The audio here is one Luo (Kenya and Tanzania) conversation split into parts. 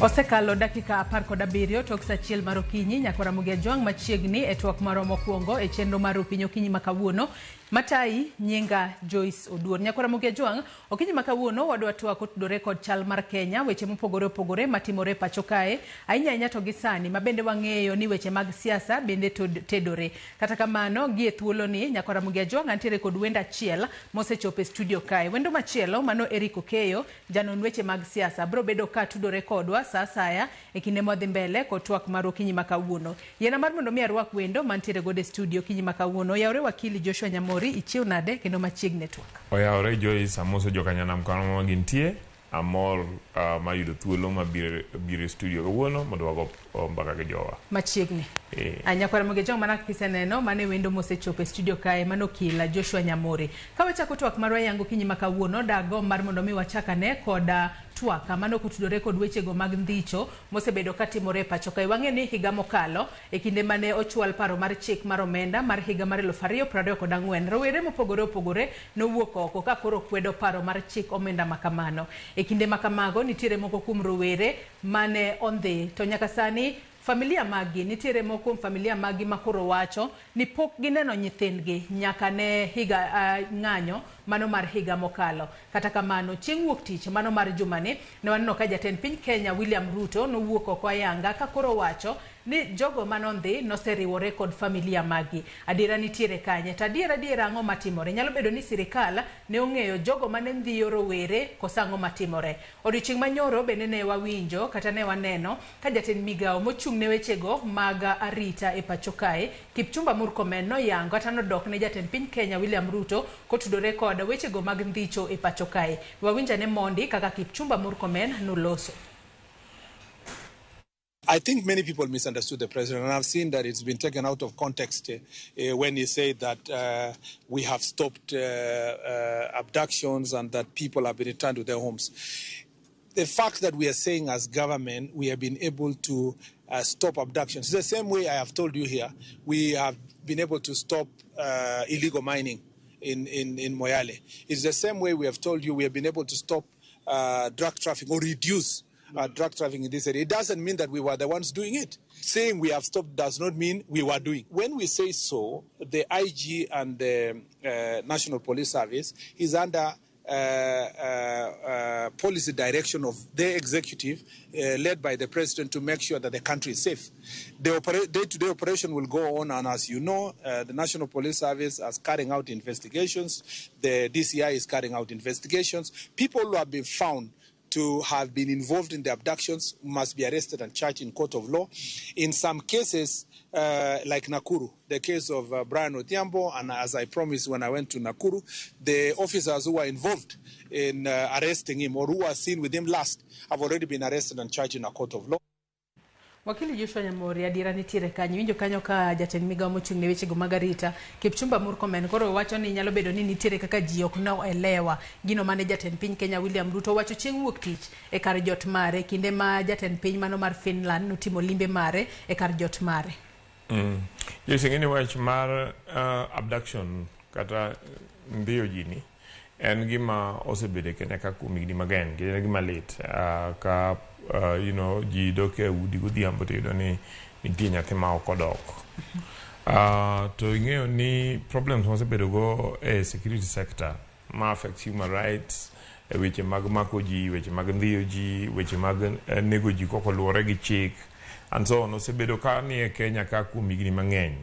Osekalo dakika 17 tok sa 1 mar okinyi. Nyaka Ramogi Ajwang' machiegni e twak marwa mokwongo e chenro mar Opiny Okinyi ma kawuono. Matayi nyinga Joyce Oduor. Nyaka Ramogi Ajwang', okinyi ma kawuono wadwa twak otudore kod chal mar Kenya, weche mopogore opogore matimore e pacho kae, ahinya ahinya to gi sani ma bende wang'eyo ni weche mag siasa bende tedore. Kata kamano, gi e thuoloni, Nyaka Ramogi Ajwang' antiere kod wendo achiel mosechopo e studio kae. Wendo machielo mano Eric Okeyo, janon weche mag siasa, biro bedo ka tudore kodwa sa asaya e kinde mwadhi mbele kod twak mar okinyi ma kawuono. Yiena mar mondo mi arwak wendo mantiere godo e studio okinyi ma kawuono. Oyawore wakili Joshua Nyamori, ichiew nade kendo machiegni e twak? Oyawore Joyce, amoso jokanyanam kama gintie. Amor mar yudo thuolo mar biro e studio kawuono mondo wago mbaka gi jowa. Machiegni. Nyakwar Ramogi Ajwang', mana kaka iseneno, mano e wendo mosechopo e studio kae, mano okila Joshua Nyamori. Ka wachako twak marwa yango okinyi ma kawuono, dagomb mar mondo mi wachak ane kod twak mano kotudore kod wechego mag ndhicho mosebedo katimore e pacho kae. Wang'eyo ni higa mokalo, e kinde mane ochwal paro mar chik mar omenda mar higa mar 2024, rowere mopogore opogore nowuok oko ka koro kwedo paro mar chik omenda ma kamano. E kinde ma kamago, nitiere moko kuom rowere mane ondhi, to nyaka sani familia maggi, nitiere moko kuom familia maggi ma koro wacho ni pok gineno nyithindgi nyaka ne higa ng'anyo mano mar higa mokalo. Kata kamano, chieng' wuok tich mano mar jumani, ne waneno ka jatend piny Kenya William Ruto nowuok oko ayanga ka koro wacho ni jogo manondhi noseriwore kod familia maggi. Adiera nitiere kanye? To adiera adiera ang'o matimore? Nyalo bedo ni sirikal ne ong'eyo jogo mane ndhiyo rowere koso ang'o matimore? Odiochieng' manyoro bende ne wawinjo kata ne waneno ka jatend migawo mochung' ne wechego mag arita e pacho kae, Kipchumba Murkomen, noyango kata nodok ne jatend piny Kenya William Ruto kotudore kod wechego mag ndhicho e pacho kae. Wawinj ane mondi kaka Kipchumba Murkomen noloso. I think many people misunderstood the president, and I've seen that it's been taken out of context when he said that we have stopped abductions and that people have been returned to their homes. The fact that we are saying as government we have been able to stop abductions, the same way I have told you here, we have been able to stop illegal mining in Moyale. It's the same way we have told you we have been able to stop drug trafficking or reduce drug trafficking in this area. It doesn't mean that we were the ones doing it. Saying we have stopped does not mean we were doing. When we say so, the IG and the National Police Service is under policy direction of the executive led by the president to make sure that the country is safe. The day-to-day operation will go on, and as you know, the National Police Service is carrying out investigations. The DCI is carrying out investigations. People who have been found to have been involved in the abductions must be arrested and charged in court of law. In some cases, like Nakuru, the case of Brian Odhiambo, and as I promised when I went to Nakuru, the officers who were involved in arresting him or who were seen with him last have already been arrested and charged in a court of law. Wakili Joshua Nyamori, adiera nitiere kanyo. Iwinjo kanyo ka jatend migawo mochung' ne wechego mag arita Kipchumba Murkomen koro wacho ni nyalo bedo ni nitiere kaka ji ok noelewa gino mane jatend piny Kenya William Ruto wacho chieng' wuok tich e kar jot mare, kinde ma jatend piny mano mar Finland notimo limbe mare e kar jot mare. Joyce, ing'e ni wach mar abduction kata ndhiyo ji ni en gima osebedo e Kenya ka kuom higni mang'eny, kendo en gima lit ka ji dok e udi godhiambo to iyudo ni nitie nyathi ma ok odok. To ing'eyo ni problems mawasebedo go e security sector ma affect human rights, e weche mag mako ji, weche mag ndhiyo ji, weche mag nego ji kok oluwore gi chik and so on, osebedo ka nie Kenya ka kuom higni mang'eny.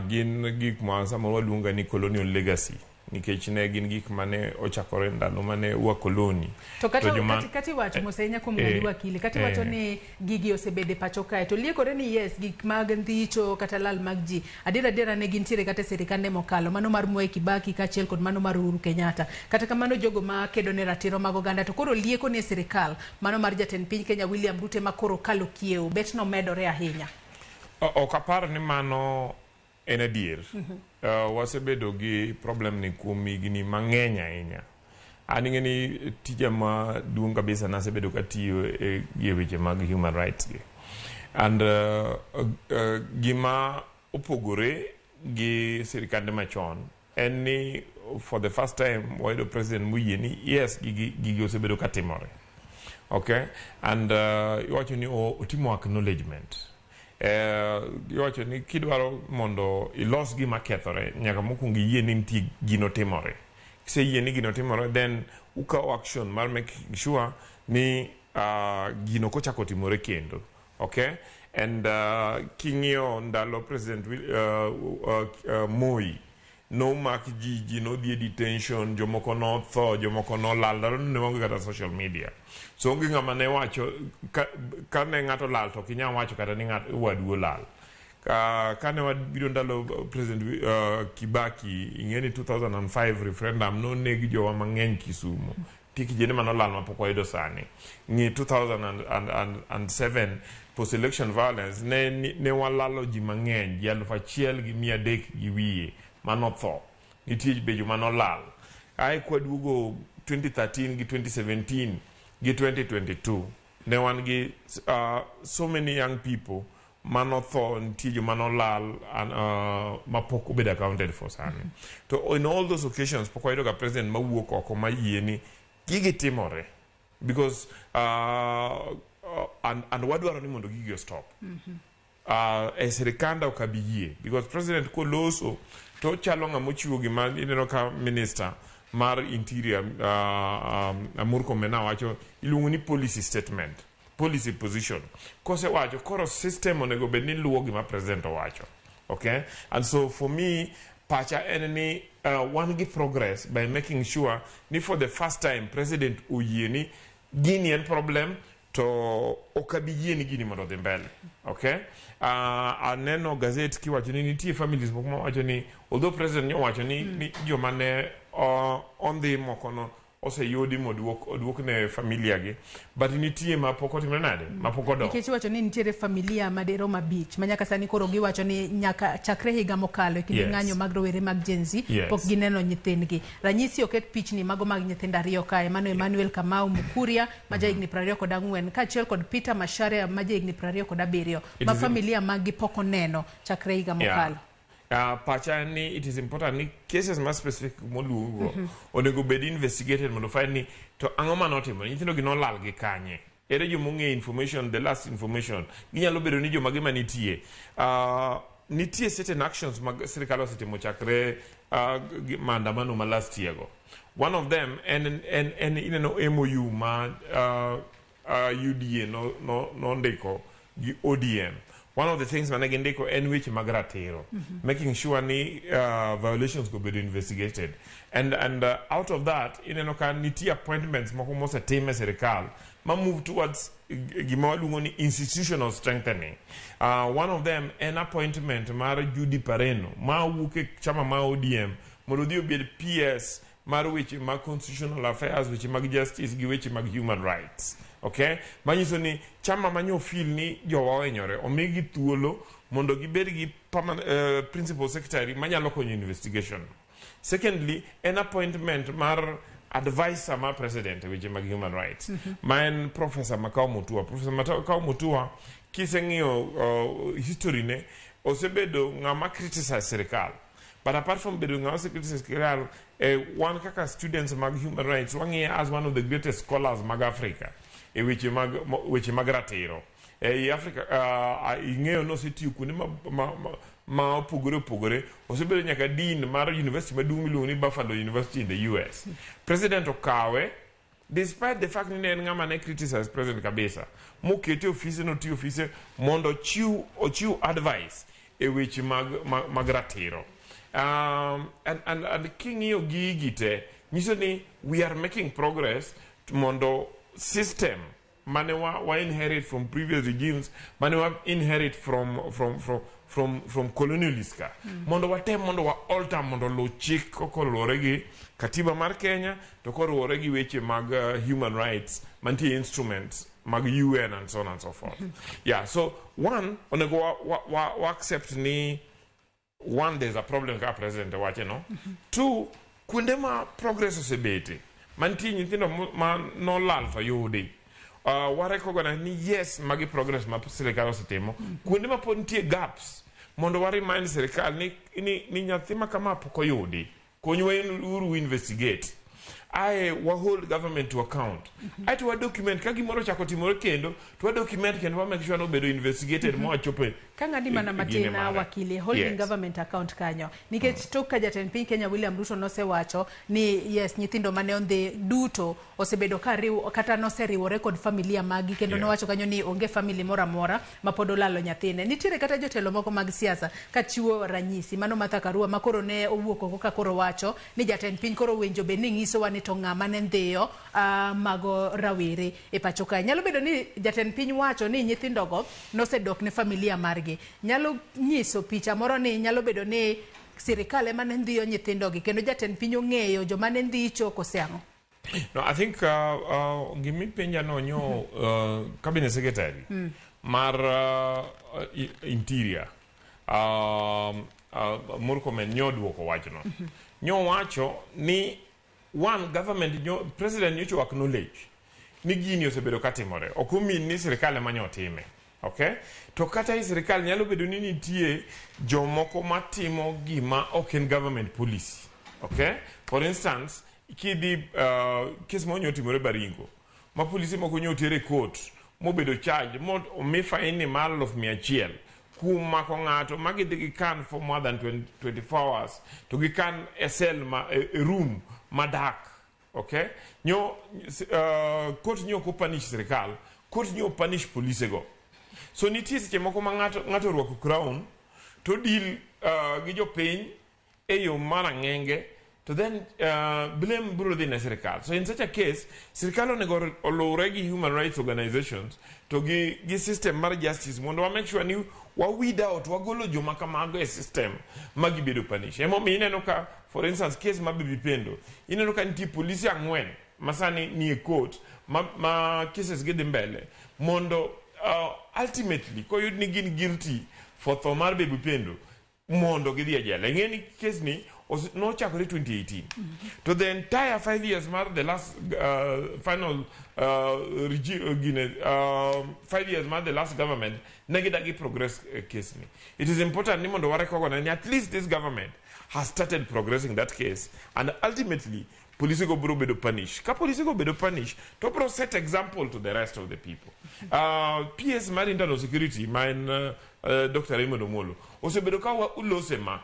Gin gik ma samoro waluongo ni colonial legacy, nikech ne gin gik mane ochakore ndalo mane wakoloni. To kata kata iwacho mos ahinya kuom ng'adi, wakili, kata iwacho ni gigi osebedo e pacho kae, to liekore ni yes, gik mag ndhicho kata lal mag ji adiera adiera ne gintiere kata e sirikande mokalo, mano mar Mwai Kibaki kaachiel kod mano mar Uhuru Kenyatta. Kata kamano, jogo ma kedo ne ratiro mag oganda to koro lieko ni e sirikal mano mar jatend piny Kenya William Ruto ema koro kalo kiewo bet nomedore ahinya. Ok apar ni mano en adier. Wasebedo gi problem ni kuom higni mang'eny ahinya. An ing'e ni tija maduong' kabisa nasebedo katiyo e weche mag human rights gi. And gima opogore gi sirikande machon en ni for the first time wayudo president moyie ni yes, gigi osebedo katimore. Okay, and iwacho ni otimo acknowledgement. Iwacho ni kidwaro mondo ilos gima kethore, nyaka mokwongo iyie ni nitie gino timore. Kiseyie ni gino timore, then ukawo action mar making sure ni gino kochako timore kendo. Okay, and king'iyo ndalo President Moi, nomak ji, ji nodhi e detention, jomoko notho, jomoko nolal. Ndalo no ne waonge kata social media, so onge ng'ama ne wacho ka ne ng'ato lal to ok inyal wacho kata ni ng'ato wadu olal. Ka ne wabiro ndalo President Kibaki, ing'e ni 2005 referendum noneg jowa mang'eny Kisumu. Nitie kijende manolal mapok wayudo sani. Ng'i 2007 post election violence, ne walalo ji mang'eny, ji 1300 gi wiye manotho. Nitie be joma nolal. Ae kwaduogo 2013 gi 2017 gi 2022, ne wan gi so many young people manotho, nitie joma nolal mapok obedo accounted for sani. To in all those occasions pok wayudo ga president mawuok oko mayie ni gigi timore, because and wadwaro ni mondo gigi stop. E sirikanda ok abi yie, because president koloso to chalo ng'ama ochiwo gima ineno ka minister mar interior Murkomen wacho, iluongo ni policy statement, policy position. Kosewacho, koro system onego bed ni luwo gima president owacho. Okay, and so for me, pacha en ni wan gi progress by making sure ni for the first time president oyie ni gini en problem, to ok abi yie ni gini mondo odhi mbele. Okay, aneno gazet kiwacho ni nitie families moko mawacho ni although president nyowacho ni joma ne ondhi moko no oseyudi moduok oduok ne familia gi, but nitie ma pok otimre nade, ma pok odok. Nikech iwacho ni nitiere familia madirom 5 ma nyaka sani koro giwacho ni nyaka chakre higa mokalo e kinde ng'anyo mag rowere mag Gen Z pok gineno nyithindgi. Ranyisi oket pichni mago mag nyithindo ariyo kae, mano Emmanuel Kamau Mukuria ma jahigni 24 kaachiel kod Peter Macharia ma jahigni 27 ma familia mag gi pok oneno chakre higa mokalo. Pacha en ni it is important ni cases ma specific moluongo onego bed investigated mondo find ni to ang'o manotimore, nyithindo gi nolal gi kanye, ere joma ong'e information, the last information. Ginyalo bedo ni joma gima nitie nitie certain actions mag sirikal osetimo chakre maandamano ma last year go. One of them en ineno MOU ma UDA nondiko gi ODM. One of the things mane gindiko en weche mag ratiro, making sure ni violations go bedo investigated, and out of that ineno ka nitie appointments moko mosetim e sirikal ma move towards gima waluongo ni institutional strengthening. One of them en appointment mar Judy Pareno ma wuok e chama ma ODM mondo odhi obed PS mar weche mag constitutional affairs, weche mag justice gi weche mag human rights. Okay, manyiso ni chama manyo feel ni jowa ohinyore omigi thuolo mondo gibed gi principal secretary manyalo konyo investigation. Secondly, en appointment mar advisor mar president e weche mag human rights, ma en Professor Makau Mutua. Professor Makau Mutua, kiseng'iyo history ne, osebedo ng'ama criticize sirikal, but apart from bedo ng'ama ose criticize sirikal, wan kaka students mag human rights wang'iye as one of the greatest scholars mag Africa e weche mag ratiro ei Africa. Ing'eyo nosetiyo kuonde ma opogore opogore, osebedo nyaka dean mar university maduong' miluongo ni Buffalo University in the US. President okawe despite the fact ni ne en ng'ama ne criticize president kabisa, mokete ofise, notiyo ofise mondo ochiw advice e weche mag ratiro. And king'iyo gigi te, nyiso ni we are making progress mondo system mane wa inherit from previous regimes, mane wa inherit from colonialists ka, mondo watem mondo wa alter mondo luw chik koluwore gi katiba mar Kenya, to koluwore gi weche mag human rights mantie, instruments mag UN and so on and so forth. Yeah, so one, onego wa accept ni one, there's a problem ka president wache no. Two, kuonde ma progress osebete mantie nyithindo ma nolal to yudi, wa recognize ni yes, magi progress ma sirikal osetimo. Kuonde ma pod nitie gaps, mondo wa remind sirikal ni nyathi ma kama pok oyudi, konywa uru investigate. Ae wa hold government to account. Ae to wa document ka gimoro ochako timore kendo, to wa document kendo wa make sure ni obedo investigated mowachope Ka ng'adi mana gine matin mare. Wakili, holding government account kanyo, nikech tok ka jatend piny Kenya William Ruto nosewacho ni yes, nyithindo mane ondhi duto osebedo ka riw kata noseriwore kod familia magi kendo nowacho kanyo ni onge family moro amora ma pod olalo nyathine. Nitiere kata jotelo moko mag siasa kachiwo ranyisi mano Martha Karua, ma koro ne owuok oko ka koro wacho ni jatend piny koro winjo bed ni ng'isowa ni to ng'ama ne ndhiyo mago rawere e pacho kae. Nyalo bedo ni jatend piny wacho ni nyithindogo nosedok ne familia margi. Nyalo nyiso picha moro ni nyalo bedo ni sirikal ema ne ndhiyo nyithindogi kendo jatend piny ong'eyo joma ne ndhicho kose ang'o? No, I think gimipenja no nyo cabinet secretary mar interior Murkomen nyo duoko wachno. Nyo wacho ni one government nyo president nyocho acknowledge ni gini osebedo katimore. Ok omin ni sirikal ema nyo time. Okay? To kata i sirikal nyalo bedo ni nitie jomoko matimo gima ok en government policy. Okay? For instance, kidhi case moro nyo otimore Baringo ma polise moko nyo oter e court mobedo charge mo omi fine mar 100,000 kuom mako ng'ato ma gidhi gikan for more than 20, 24 hours to gikan e cell ma e room madak. Okay, nyo court nyo ok punish sirikal, court nyo punish polise go. So nitie seche moko ma ng'ato orwako crown to deal gi jopiny e yo mar ang'enge, to then blame biro dhi ne sirikal. So in such a case, sirikal onego oluwre gi human rights organizations to gi system mar justice mondo wa make sure ni wa weed out, wagolo joma kamago e system ma gibedo punish. Emomiyo ineno ka, for instance, case mar Baby Pendo, ineno ka nitie polisi ang'wen ma sani nie court ma cases gi dhi mbele mondo ultimately koyud ni gin guilty for tho mar Baby Pendo mondo gidhi e jela. Ing'e ni case ni nochakore 2018 to the entire 5 years mar the last final regime, gine, 5 years mar the last government ne gidagi progress case ni. It is important ni mondo wa recognize ni at least this government has started progressing that case, and ultimately polisi go biro bedo punish. Ka polisi go bedo punish, to biro set example to the rest of the people. PS mar internal security ma en Dr. Raymond Omolo osebedo ka ulose ma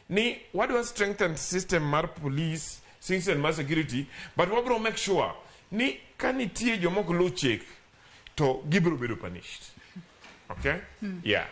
ni wadwa strengthen system mar police, system mar security, but wabiro make sure ni ka nitie joma ok luw chik to gibiro bedo punished. Okay, yeah.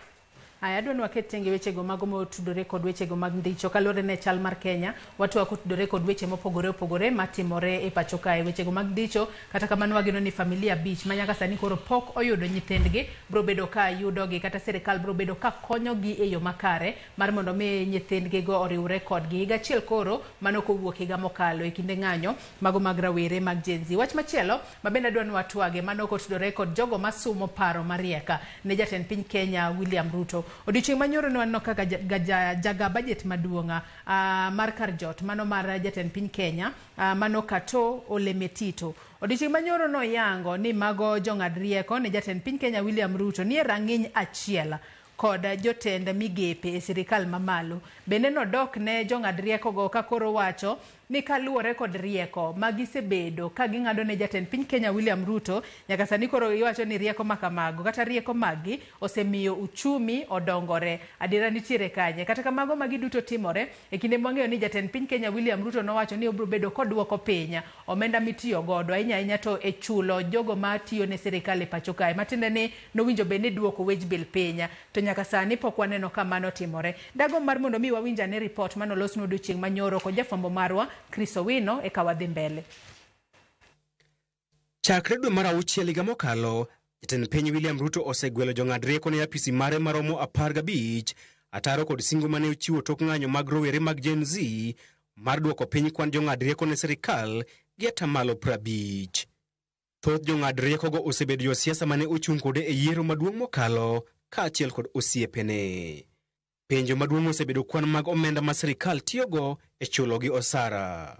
Aya, adwa ni waket tenge wechego mago motudore kod wechego mag ndicho kaluwore ne chal mar Kenya. Watwak otudore kod weche mopogore opogore matimore e pacho kae, wechego mag ndicho. Kata kamano, wageno ni familia abich ma nyaka sani koro pok oyudo nyithindgi biro bedo ka yudogi, kata sirikal biro bedo ka konyogi e yo makare mar mondo mi nyithindgi go oriwre kodgi. Higa achiel koro mano kowuok higa mokalo e kinde ng'anyo mago mag rawere mag Gen Z. Wach machielo ma bende adwa ni watwage mano kotudore kod jogo masumo paro mariek ne jatend piny Kenya William Ruto. Odiochieng' manyoro ne waneno kaka jaga budget maduong' mar kar jot mano mar jatend piny Kenya, mano Kato Ole Metito, odiochieng' manyoro noyango ni mago jong'ad rieko ne jatend piny Kenya William Ruto nie rang'iny achiel kod jotend migepe e sirikal mamalo. Bende nodok ne jong'ad rieko go ka koro wacho ni kaluwore kod rieko ma gisebedo ka ging'ado ne jatend piny Kenya William Ruto nyaka sani, koro iwacho ni rieko ma kamago kata rieko maggi osemiyo uchumi odongore. Adiera nitiere kanye? Kata kamago, magi duto timore e kinde mwang'eyo ni jatend piny Kenya William Ruto nowacho ni obiro bedo koduoko piny omenda mitiyo godo ahinya ahinya to e chulo jogo matiyo ne sirikal e pacho kae, matiende ni nowinjo bed ni duoko wage bill piny, to nyaka sani pok waneno ka mano timore. Dago mar mondo mi wawinj ane ripot manolosnwa odiochieng' manyoro kod jafwambo marwa Chris Owino eka wadhi mbele. Chakre dwe mar auchiel higa mokalo, jatend piny William Ruto osegwelo jong'ad rieko ne apisi mare maromo 15 ataro kod singo mane ochiwo tok ng'anyo mag rowere mag Gen Z mar duoko piny kwan jong'ad rieko ne sirikal gi atamalo 50. Thoth jong'ad riekogo osebedo josiasa mane ochung' kode e yiero maduong' mokalo kaachiel kod osiepene. Penjo maduong' osebedo kwan mag omenda ma sirikal tiyogo e chulogi osara.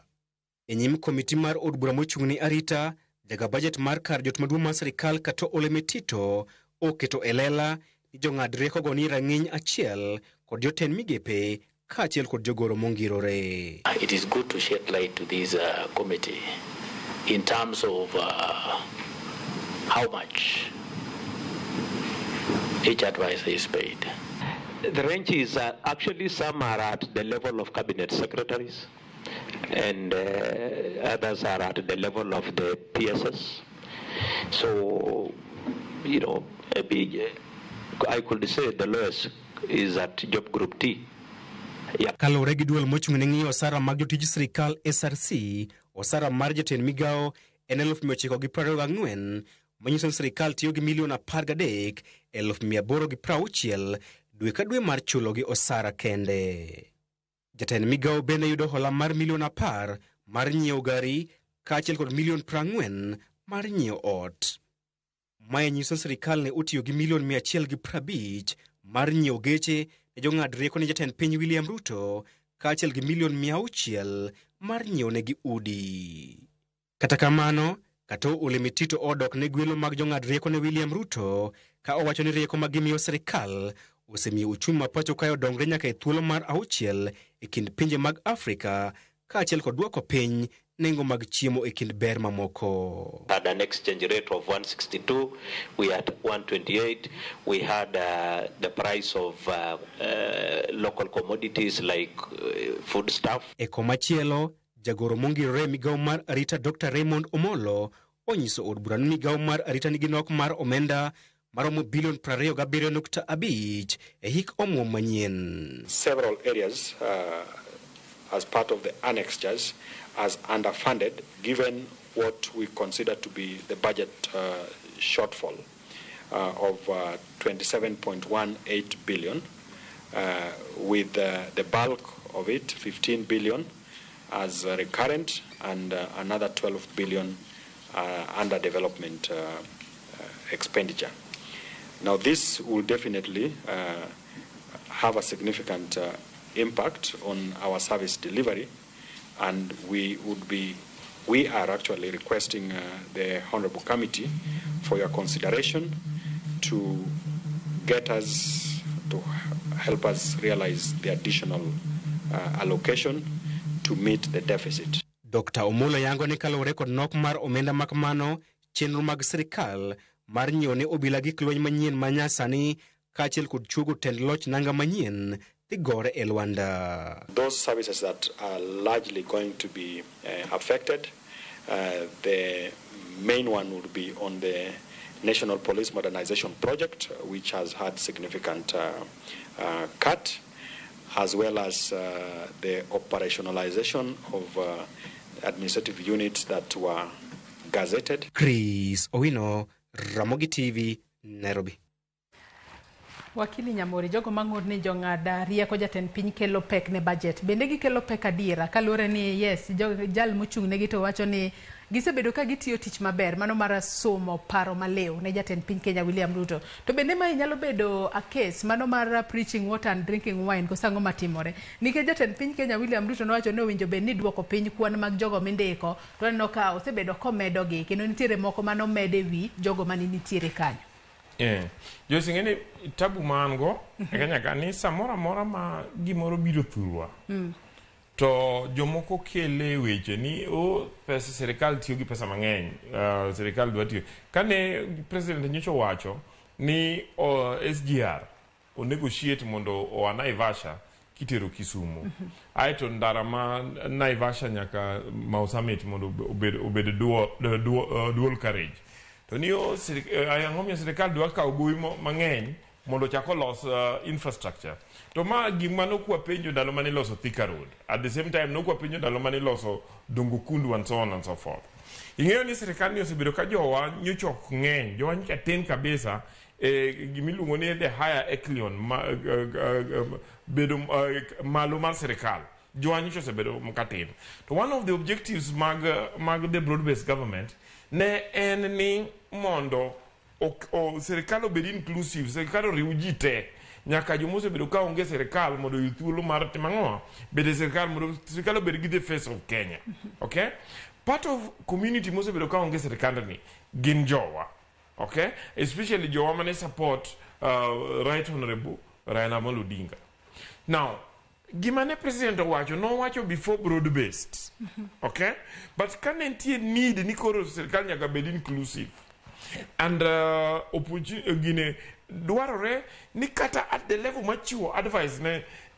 E nyim komiti mar od bura mochung' ne arita, jaga bajet mar kar jot maduong' mar sirikal Kato Ole Metito oketo e lela ni jong'ad riekogo ni rang'iny achiel kod jotend migepe. kaachiel kod jogoro mongirore. It is good to shed light to this committee in terms of how much each advisor is paid. The range is actually some are at the level of cabinet secretaries and others are at the level of the PSS. So, maybe I could say the lowest is at job group T. Yeah. Kaluwore gi duol mochung' ne ng'iyo osara mag jotij sirikal SRC, osara mar jatend migawo en 924,000, manyiso ni sirikal tiyo gi milion 13,860 dwe ka dwe mar chulo gi osara kende. Jatend migawo bende yudo hola mar milion 10 mar nyiewo gari kaachiel kod milion 40 mar nyiewo ot. Mae nyiso ni sirikal ne otiyo gi milion 150 mar nyiewo geche ne jong'ad rieko ne jatend piny William Ruto kaachiel gi milion 600 mar nyiewo negi udi. Kata kamano, Katoo Ole Metito odok ne gwelo mag jong'ad rieko ne William Ruto ka owacho ni rieko ma gimiyo sirikal osemiyo uchumi ma pacho kae odongre nyaka e thuolo mar 6 e kind pinje mag Afrika kaachiel kod duoko piny nengo mag chiemo e kind ber mamoko. Had an exchange rate of 162, we had 128, we had the price of local commodities like foodstuff. E komachielo, jagoro mongirore e migawo mar arita Dr. Raymond Omolo onyiso od bura ni migawo mar arita nigi nok mar omenda maromo bilion 27.5 e hik omuom manyien. Several areas as part of the annexures as underfunded, given what we consider to be the budget shortfall of 27.18 billion, with the bulk of it, 15 billion, as recurrent and another 12 billion under development expenditure. Now, this will definitely have a significant impact on our service delivery, and we are actually requesting the Honorable Committee for your consideration to get us, to help us realize the additional allocation to meet the deficit. Dr. Omolo yango ni kaluwore kod nok mar omenda makamano, chenro mag sirikal mar nyiewo ne obila gik lweny manyien ma nyasani kaachiel kod chuogo tend loch nanga manyien dhi gore e lwanda. Those services that are largely going to be affected, the main one would be on the National Police Modernization Project, which has had significant cut, as well as the operationalization of administrative units that were gazetted. Chris Owino, Ramogi TV, Nairobi. Wakili Nyamori, jogo mang'ur ni jong'ad rieko jatend piny kelo pek ne budget. Bende gikelo pek adiera kaluwore ni yes, jal mochung' negi to wacho ni gisebedo ka gitiyo tich maber mano mar somo paro maliw ne jatend piny Kenya William Ruto. To bende mae nyalo bedo a case mano mar preaching water and drinking wine koso ang'o matimore? Nikech jatend piny Kenya William Ruto nowacho ni owinjo bed ni duoko piny kwan mag jogo mindiko to aneno ka osebedo komedogi kendo nitiere moko manomed e wi jogo mane nitiere kanyo. Joyce, ing'e ni tabu ma an go e Kenya ka ni samoro amora ma gimoro biro thurwa to jomoko kele weche ni o pesa sirikal tiyo gi pesa mang'eny, sirikal dwa tiyo. Kane president nyocha owacho ni SGR o negotiate mondo oa Naivasha kitero Kisumu, aeto ndara ma Naivasha nyaka Mau Summit mondo obed dual carriage, to ni ang'o miyo sirikal dwa kawo gowi mang'eny mondo ochak olos infrastructure. To ma gima nokwa penjo ndalo mane iloso Thika Road, at the same time nokwa penjo ndalo mane iloso Dongo Kundu and so on and so forth. Ing'eyo ni sirikal ni osebedo ka jowa nyocha ok ng'eny, jowa nyocha tin kabisa e gimiluongo ni the higher echelon ma, bedo malo mar sirikal. Jowa nyocha osebedo katin. To one of the objectives mag the broad based government ne en ni mondo sirikal obed inclusive, sirikal oriw ji te nyaka joma osebedo ka onge sirikal mondo oyud thuolo mar timo ang'o, bedo e sirikal mondo sirikal obed gi the face of Kenya. Okay, part of community mosebedo ka onge sirikal ni gin jowa, okay, especially jowa mane support Right Honorable Raila Amolo Odinga. Now Gima ne president owacho, nowacho before broad based. Okay? But ka ne nitie need ni koro sirikal nyaka bed inclusive. And gine dwarore ni kata at the level machiwo advice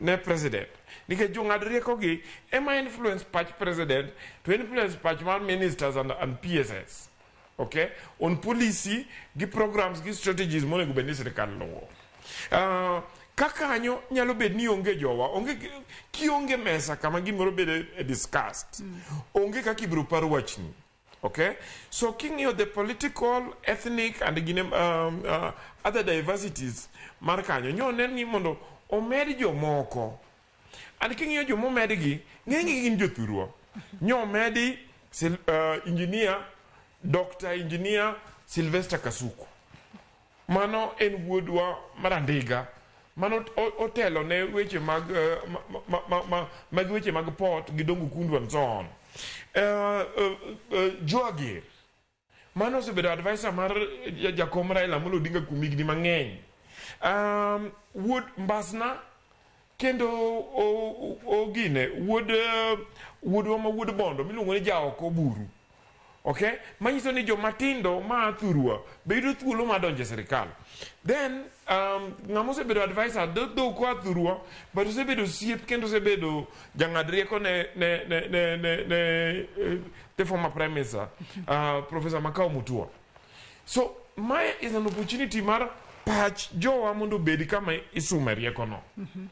ne president. Nikech jong'ad rieko gi ema influence pach president to influence pach mar ministers and PSS. Okay? On policy gi programs gi strategies monego bed ni sirikal luwo. Kakanyo nyalo bed ni onge jowa, onge kionge mesa kama gimoro bede discussed. Onge kaka ibiro par wachni. Okay? So king'iyo the political, ethnic and gine, other diversities mar kanyo, nyo nen ni mondo omed jomoko. And king'iyo jomomedgi, ng'enygi gin jothurwa. Nyo omedi engineer, Dr. Engineer Sylvester Kasuku. Mano en wuodwa mar Andiga. Mano otelo ne weche mag mag weche mag port gi Dongo Kundu and so on. Joagir. Mano osebedo advisor mar jakom Raila Amolo Odinga kuom higni mang'eny. Wuod Mbasna kendo ogine wuod wuodwa ma wuod Bondo miluongo ni Jaoko Oburu. Okay? Manyiso ni joma tindo ma thurwa be yudo thuolo mar donjo e sirikal. Then ng'ama osebedo advisor dhok koa thurwa, but osebedo osiep kendo osebedo jang'ad rieko ne the former prime minister, Professor Makau Mutua. So mae is an opportunity mar pach jowa mondo obed kama isume riekono.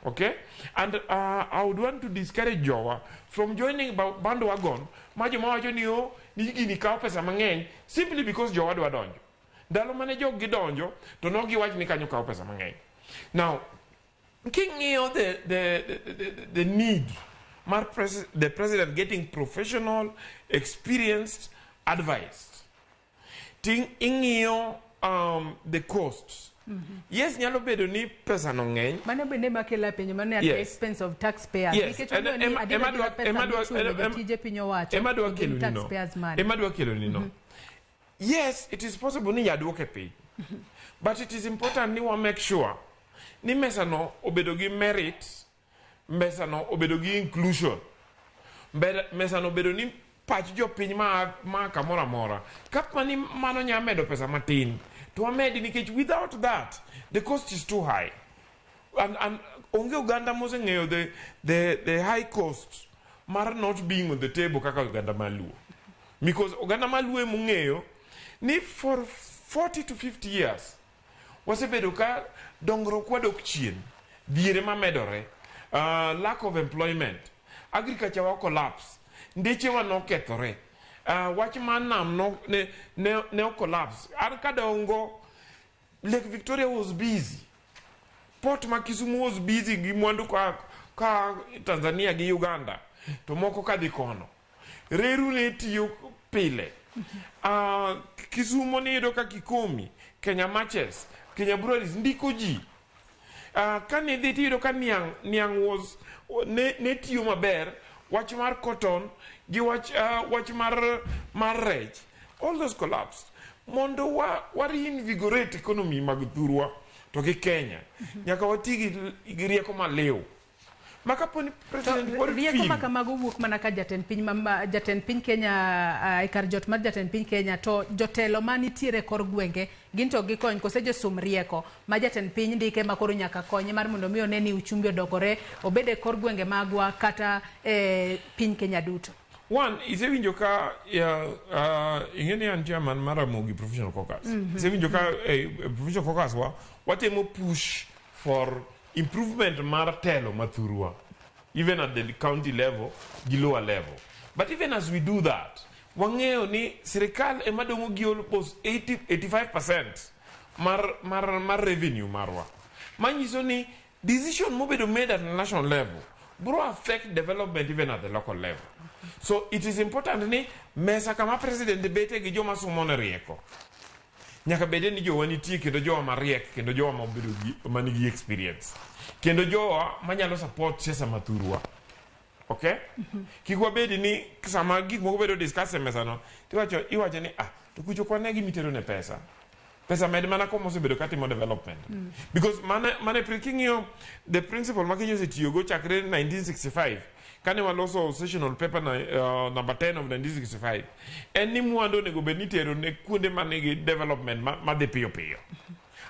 Okay? And I would want to discourage jowa from joining bandwagon ma joma wacho ni o ni gini kawo pesa mang'eny simply because jowa dwa donjo. Ndalo mane jog gidonjo to nok giwach ni kanyo kawo pesa mang'eny. Now, king'iyo the need mar the president getting professional, experienced advice, ting ing'iyo the costs. Yes, nyalo bedo ni pesa no ng'eny. Mano bende makelo penjo mano at the expense of taxpayers. Nikech wang'eyo ni adier adiera pesa michulo jotije piny owacho ema dwa gin kelo ni no. taxpayers money. Ema dwa kelo ni no. Yes, it is possible ni yaduoke piny. But it is important ni wa make sure ni mesa no obedo gi merit, mesa no obedo gi inclusion. Mesa no obedo ni pach jopiny ma kamoro amora. Kapa ni mano nya medo pesa matin, to wamedi nikech without that, the cost is too high. And onge oganda moseng'eyo the high cost mar not being on the table kaka oganda maluo. Because oganda maluo emong'eyo ni for 40 to 50 years wasebedo ka dongruok wadok chien, dhier ema medore, lack of employment, agriculture wa collapse, ndechewa nokethore, wach mar nam no, ne o collapse. An kadongo, Lake Victoria was busy. Port ma Kisumu was busy gi mwandu ka Tanzania gi Uganda, to moko kadhi kono. Reru ne tiyo pile. Kisumo niyudo ka Kikomi, Kenya Matches, Kenya Breweries ndiko ji. Kane idhi tiyudo ka niang' was ne tiyo maber, wach mar cotton gi wach mar rech, all those collapsed. Mondo wa reinvigorate economy mag thurwa to gi Kenya, nyaka wati gi rieko maliw. Ma kapo ni president To pod rieko feel ma kamago wuok mana ka jatend piny jatend piny Kenya, e kar jot mar jatend piny Kenya, to jotelo manitiere e kor gwenge gin to gikony kose josum rieko ma jatend piny ndike ma koro nyaka konye mar mondo mi one ni uchumi odongore obed e kor gwenge magwa kata e piny Kenya duto. One, isewinjo ka ing'e ni an chairman mar Ramogi Professional Caucus. Isewinjo ka Professional Caucus wa watemo push for improvement mar telo mathurwa even at the county level gi lower level. But even as we do that, wang'eyo ni sirikal ema dong'o gi almost 80, 85% mar revenue marwa. Manyiso ni decision mobedo made at national level bro affect development even at the local level. So it is important ni mesa kama president bete gi joma somo ne rieko. Nyaka bede ni jowa nitie kendo jowa mariek kendo jowa mobedo gi manigi experience. Kendo jowa manyalo support siasa mathurwa. Okay? Kik wabedi ni sama gik moko bedo discuss e mesa no, tiwacho iwacho ni ah to kucho kwane gimitero ne pesa. Pesa med mana koma osebedo katimo development. Because mane king'iyo the principle ma Kenya osetiyogo chakre 1965 kane waloso sessional paper na, number 10 of 1965, en ni mwandu onego bed ni itero ne kuonde manigi development madhi piyo piyo.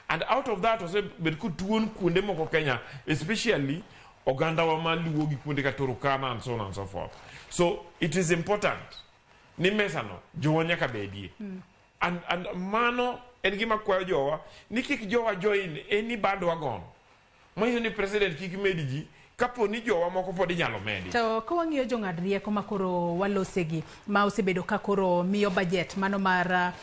And out of that osebed kotuon kuonde moko Kenya, especially ogandawa maluo gi kuonde ka Turkana and so on and so forth. So it is important ni mesano jowa nyaka bedie. And mano en gima kwayo jowa ni kik jowa join any bandwagon manyiso ni president kik med ji kapo ni jowa moko pod inyalo medi. To ka wang'iyo jong'ad rieko ma koro walosegi ma osebedo ka koro miyo budget mano mar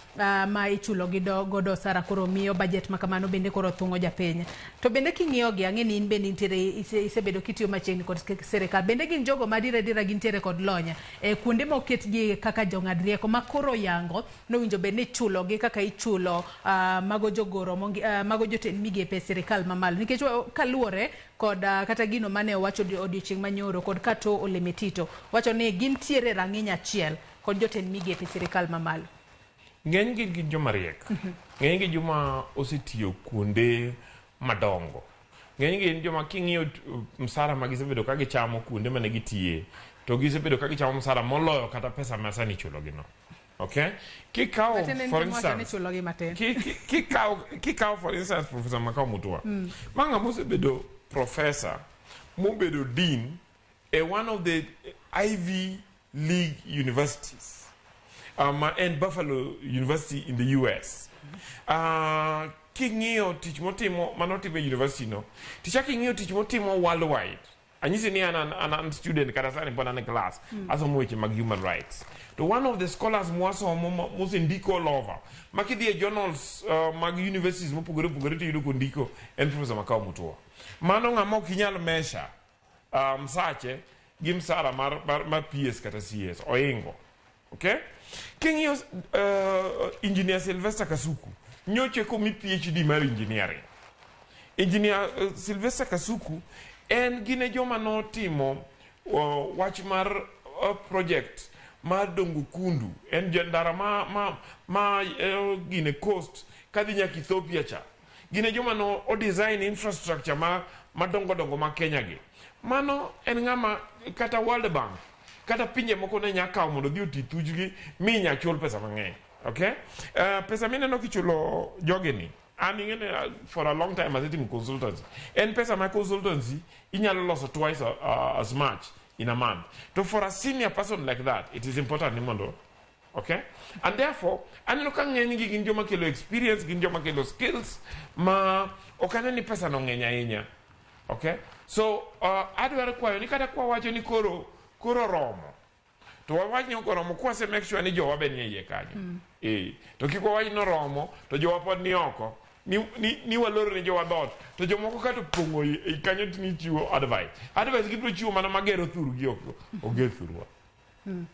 ma ichulo gi godo osara, koro miyo budget ma kamano bende koro thung'o japiny. To bende king'iyo gi, ang'e ni in bende intiere, isebedo kitiyo machiegni kod sirikal, bende gin jogo ma adiera adiera gintiere kod lony e kuonde moketgi kaka jong'ad rieko ma koro yango nowinjo bed ni ichulo gi kaka ichulo mago jogoro mago jotend migepe e sirikal mamalo, nikech kaluwore kod kata gino mane owacho odiochieng' manyoro kod Kato Ole Metito wacho ni gintiere rang'iny achiel kod jotend migepe e sirikal mamalo. Ng'eny gi gin joma riek. Ng'eny gi joma osetiyo kuonde madongo. Ng'eny gi gin joma king'iyo msara ma gisebedo ka gichamo kuonde mane gitiye, to gisebedo ka gichamo msara moloyo kata pesa ma sani ichulogi no. Okay? Kikawo for instance, kikawo for instance Professor Makau Mutua. Ma ng'ama osebedo professor mobedo dean e one of the Ivy League universities, and Buffalo University in the US. King'iyo tich motimo manotimo e university no, tichak ing'iyo tich motimo worldwide. Anyisi ni an student, kata sani pod an e class, asomo weche mag human rights. To one of the scholars mwasomo mosendiko all over, ma kidhi e journals mag universities mopogore opogore tiyudo kondiko, en Professor Makau Mutua. Mano ng'ama ok inyal measure msache gi msara mar PS kata CS oingo. Okay? King'iyo Engineer Sylvester Kasuku, nyocha komi PhD mar engineering. Engineer Sylvester Kasuku en gine joma notimo wach mar project mar Dongo Kundu, en ndara ma gine coast kadhi nyaka Ethiopia cha. Gine joma no o design infrastructure ma madongo dongo ma Kenya gi. Mano en ng'ama kata World Bank kata pinje moko ne nya kawo mondo odhi oti thujgi mi nya chul pesa mang'eny. Okay? Pesa mineno kichulo jogi ni, an ing'e for a long time asetimo consultancy. En pesa ma consultancy inyalo loso twice as much in a month. To for a senior person like that, it is important ni mondo, okay? And therefore, aneno ka ng'eny gi gin joma kelo experience, gin joma kelo skills ma ok ane ni pesa no ng'eny ahinya. Okay? So, adwaro kwayo ni kata kwa wacho ni koro romo, to wawach ni ok oromo kwase make sure ni jowa be nie iye kanyo. To kik wawach ni oromo to jowa pod ni oko. Ni waloro ne jowa dhoot to jomoko kata opong'o i kanyo ni chiwo advice. Advice gibiro chiwo mana magero thurgi, ok oger thurwa.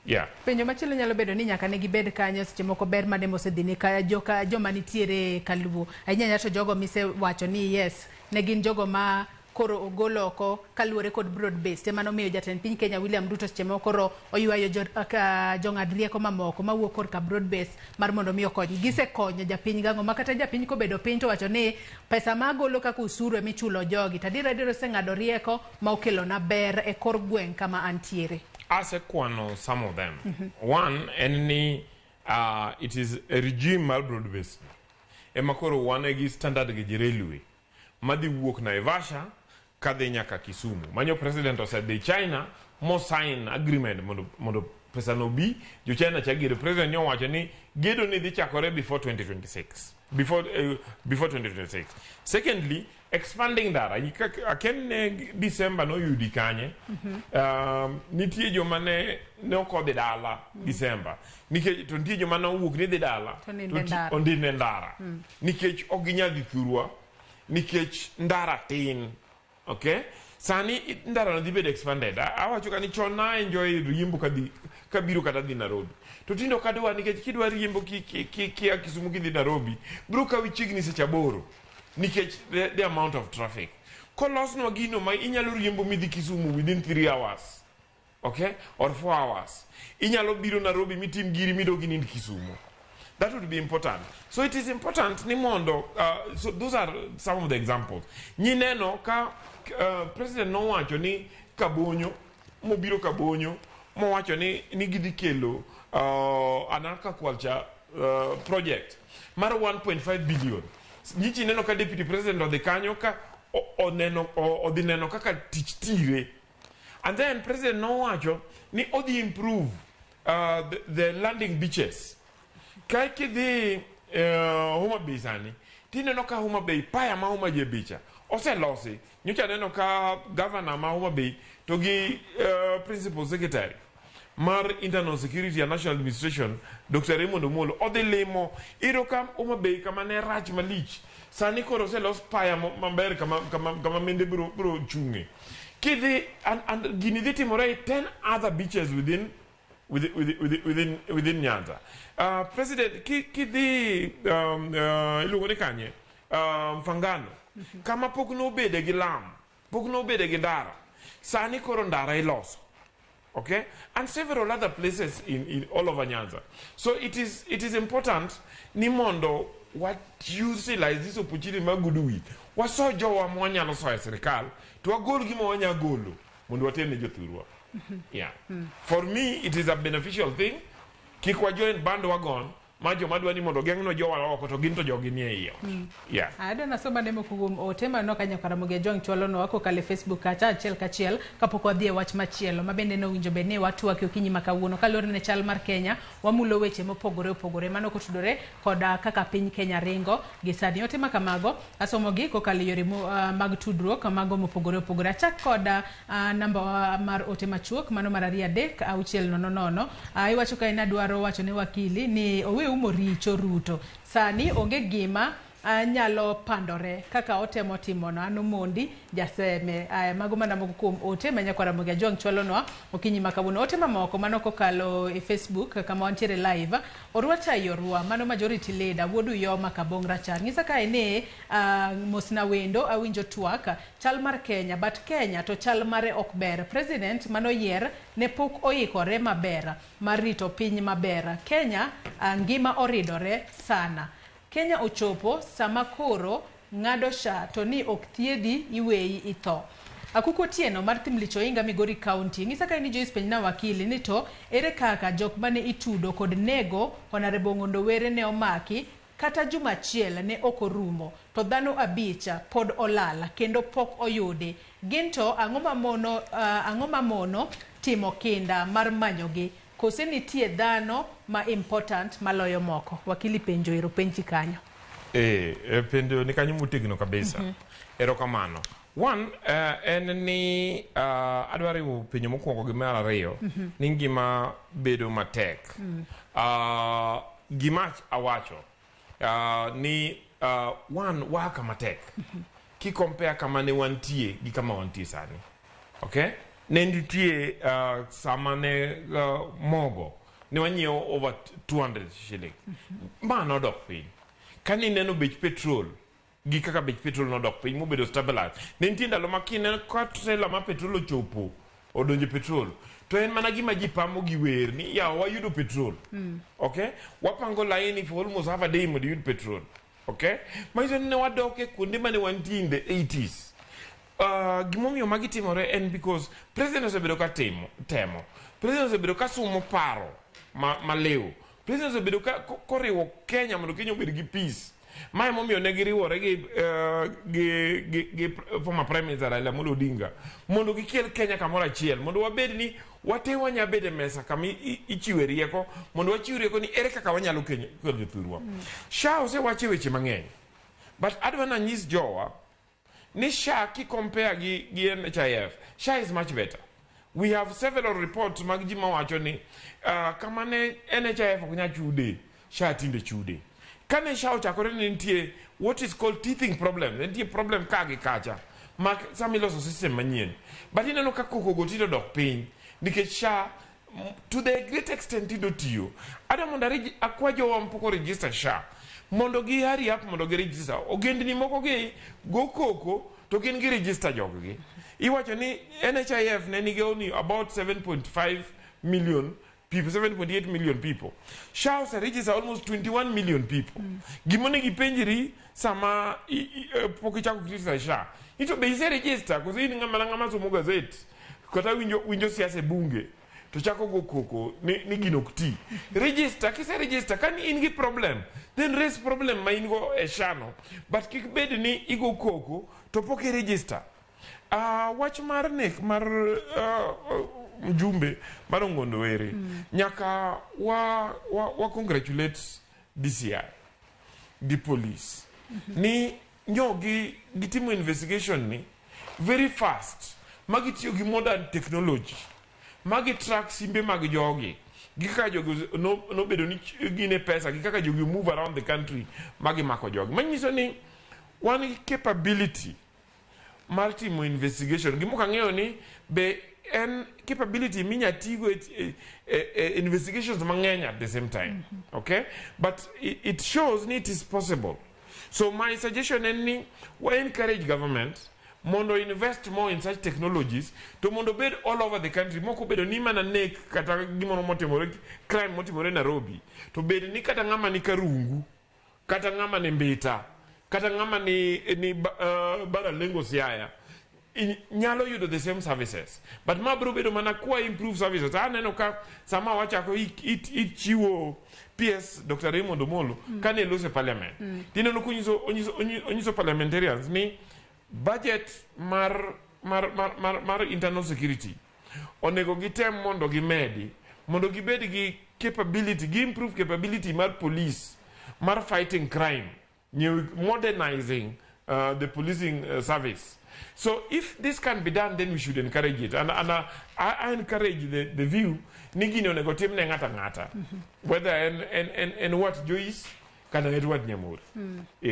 Yeah. Penjo machielo nyalo bedo ni nyaka ne gibed kanyo, seche moko ber mane mosedhi ne ka joka joma nitiere kaluo ahinya ahinya, to jogo misewacho ni yes ne gin jogo ma koro ogol oko kaluwore kod broad based, ema nomiyo jatend piny Kenya William Ruto seche moko koro oywayo jong'ad rieko mamoko mawuok korka broad base mar mondo mi okony. Gisekonyo japiny gang'o ma kata japiny kobedo piny to wacho ni pesa ma agolo kaka osuru emichulo jogi, to adier adier oseng'ado rieko ma okelona ber e kor gweng' kama antiere? Asekwano some of them. One en ni it is a regime mar broad based ema koro wan gi standard gauge railway madhi wuok Naivasha kadhi nyaka Kisumu. Manyo president osedhi China mo sign agreement mondo pesa no bi jo China cha gedo. President nyowacho ni gedo ni dhi chakore before 2026. Before 2026. Secondly, expanding ndara. Aken ne December noyudi kanye. Nitie joma ne ok odhi dala December. Nikech to nitie joma nowuok ni dhi dala To nindo e ndara. Onindo e ndara. Nikech ok ginyal dhi thurwa nikech ndara tin. Okay? Sani ndara no dhi bedo expanded. Awacho ka ni chon na enjoy riembo kadhi kabiro kata dhi Nairobi. To tinde ok adwa, nikech kidwa riembo kia Kisumu kidhi Nairobi, biro kawi chiegni seche 8 nikech the amount of traffic. Kolosnwa gino ma inyalo riembo midhi Kisumu within 3 hours. Okay? Or 4 hours. Inyalo biro Nairobi mitim giri midog inind Kisumu. That would be important. So it is important ni mondo so those are some of the examples. Nyineno ka president nowacho ni Kabonyo mobiro Kabonyo mowacho ni gidhi kelo an aquaculture project mar 1.5 billion. Nyichi neno ka deputy president odhi kanyo ka oneno odhi neno kaka tich tire. And then president nowacho ni odhi improve the landing beaches. Ka kidhi Homa Bay sani, tineno ka Homa Bay, paya ma Homa Bay bicha oselosi. Nyocha neno ka governor ma Homa Bay to gi principal secretary mar Internal Security and National Administration, Dr. Raymond Omolo, odhi limo iyudo ka Homa Bay kama ne rach malich sani koro oselos paya maber kama mende biro chung'e. Kidhi and gini dhi timore e 10 other beaches within Nyanza. President kidhi iluongo ni kanye, Mfangano, kama pok nobede gi lam, pok nobede gi ndara, sani koro ndara iloso. Okay, and several other places in all over Nyanza. So it is important ni mondo wa utilize this opportunity mar goodwill. Waso jowa mwanyalo soyo e sirikal to wagol gima wanya golo mondo water ne jothurwa. Yeah. For me it is a beneficial thing. Kik wa join bandwagon ma joma dwa ni mondo geng'nwa jowa oko to gin to jogi nie iye. Yeah. Adwa nasoma ne moko kuom ote maneno ka Nyakaramogi Ajwang' chwalonwa kokalo e Facebook kacha achiel kachiel kapok wadhi e wach machielo ma bende nowinjo bed ni watwake okinyi ma kawuono. Kaluwore ne chal mar Kenya, wamulo weche mopogore opogore mano kotudore koda kaka piny Kenya ringo gi sani. Ote ma kamago asomogi kokalo e yore mag tudruok mago mopogore opogore. Achak koda namba mar ote machuok mano mar 23600. Iwacho ka en adwaro wacho ne wakili ni owe umo richo Ruto. Sani onge gima nyalo pandore kaka otemo timono. An Omondi Jaseme. Aya, mago mana moko kuom ote ma Nyakwaramogi Ajwang' chwalonwa okinyi ma kawuono. Ote mamoko mano kokalo e Facebook kama wantiere live. Orwa chai orwa mano majority leader wuod Uyoma Kabong Rachar. Nyisa kae ni mosna wendo awinjo twak chal mar Kenya, but Kenya to chal mare ok ber. President manoyier ne pok oikore maber mar rito piny maber. Kenya ngima oridore sana. Kenya ochopo sama koro ng'ado SHA to ni ok thiedhi iweyi itho. Akuko Otieno mar Thimlich Oinga, Migori County. Ng'isa kae ni Joyce penjna wakili ni to ere kaka jok mane itudo kod nego Honorable Ong'ondo Were ne omaki kata juma achiel ne ok orumo to dhano 5 pod olal kendo pok oyudi. Gin to ang'o mamono timo kinda mar manyogi? Kose nitie dhano ma important maloyo moko? Wakili penjo ero penji kanyo. E, penjo ni kanyo motegno kabisa. Erokamano. One, en ni adwa riwo penjo mokwongo gi mar ariyo ni ngima bedo matek. Gima awacho ni one waka matek ki compare kama ne wantie gi kama wantie sani. Okay? Ne nitie sama ne mogo ne wanyiewo over 200 shilling. Ma nodok piny. Kane ineno bech petrol gi kaka bech petrol nodok piny mobedo stabilized. Ne nitie ndalo ma kineno ka trailer ma petrol ochopo odonjo e petrol to en mana gima ji pamo gi wer ni yawa wayudo petrol. Okay? Wapango laini for almost half a day mondo iyud petrol. Okay? Manyiso ni ne wadok e kuonde mane wantie in the 80s. Gimomiyo magi timore en because president osebedo ka timo temo, president osebedo ka sumo paro maliw, president osebedo ka koriwo Kenya mondo Kenya obed gi peace. Ma emomiyo ne giriwore gi former prime minister Raila Amolo Odinga mondo gikel Kenya kamoro achiel mondo wabed ni wate wanya bedo e mesa kama ichiwe rieko mondo wachiw rieko ni ere kaka wanyalo kelo jothurwa. SHA osewache weche mang'eny, but adwa nanyis jowa ni SHA ki compare gi NHIF, SHA is much better. We have several reports mag ji mawacho ni kama ne NHIF ok nyal chude, SHA tinde chude. Kane SHA ochakore ne nitie what is called teething problem, ne nitie problem ka gi kacha ma sama iloso system manyien. But ineno ka koko go tinde odok piny nikech SHA to the great extent tinde otiyo. Adwa mondo akwa jowa mapok o register SHA mondo gi hurry up mondo gi register. Ogendni moko gi go koko to gin gi register jog gi. Iwacho ni NHIF ne nigi only about 7.5 million. people, 7.8 million people. SHA ose register almost 21 million people. Gima onego ipenjri sama pok ichako criticize SHA ni to be ise register koso in ng'ama ng'ama somo gazet kata winjo siasa e bunge to chako go koko ni gino ok ti. Register, kise register, ka ni in gi problem, then raise problem ma in go e SHA no. But kik bed ni igo koko to pok i register. Wach mar nek mar mjumbe mar Ong'ondo Were, nyaka wa congratulate DCI gi police ni nyo gi gitimo investigation ni very fast, ma gitiyo gi modern technology, ma gi track simbe mag jogi gi kaka jogi nobedo ni gin e pesa gi kaka jogi move around the country ma gimako jogi, manyiso ni wan gi capability mar timo investigation. Gima ok ang'eyo ni be en capability minya tigo e investigations mang'eny at the same time, okay? But it shows ni it is possible. So my suggestion en ni wa encourage government mondo invest more in such technologies to mondo bed all over the country, moko bedo ni mana nek kata gimoro motimore, crime motimore Nairobi, to bed ni kata ng'ama ni Karungu, kata ng'ama ni Mbita, kata ng'ama ni Baralengo, Siaya nyalo yudo the same services. But ma biro bedo mana kwa improve services. Aneno ka sama wachako ichiwo PS Dr. Raymond Omolo kane loso e parliament, tineno konyiso onyiso parliamentarians ni budget mar internal security onego gitem mondo gimedi mondo gibed gi capability, gi improve capability mar police mar fighting crime, new modernizing the policing service. So if this can be done, then we should encourage it. And I encourage the view ni gini onego tim ne ng'ata ng'ata, whether en wat Joyce kata Edward Nyamori.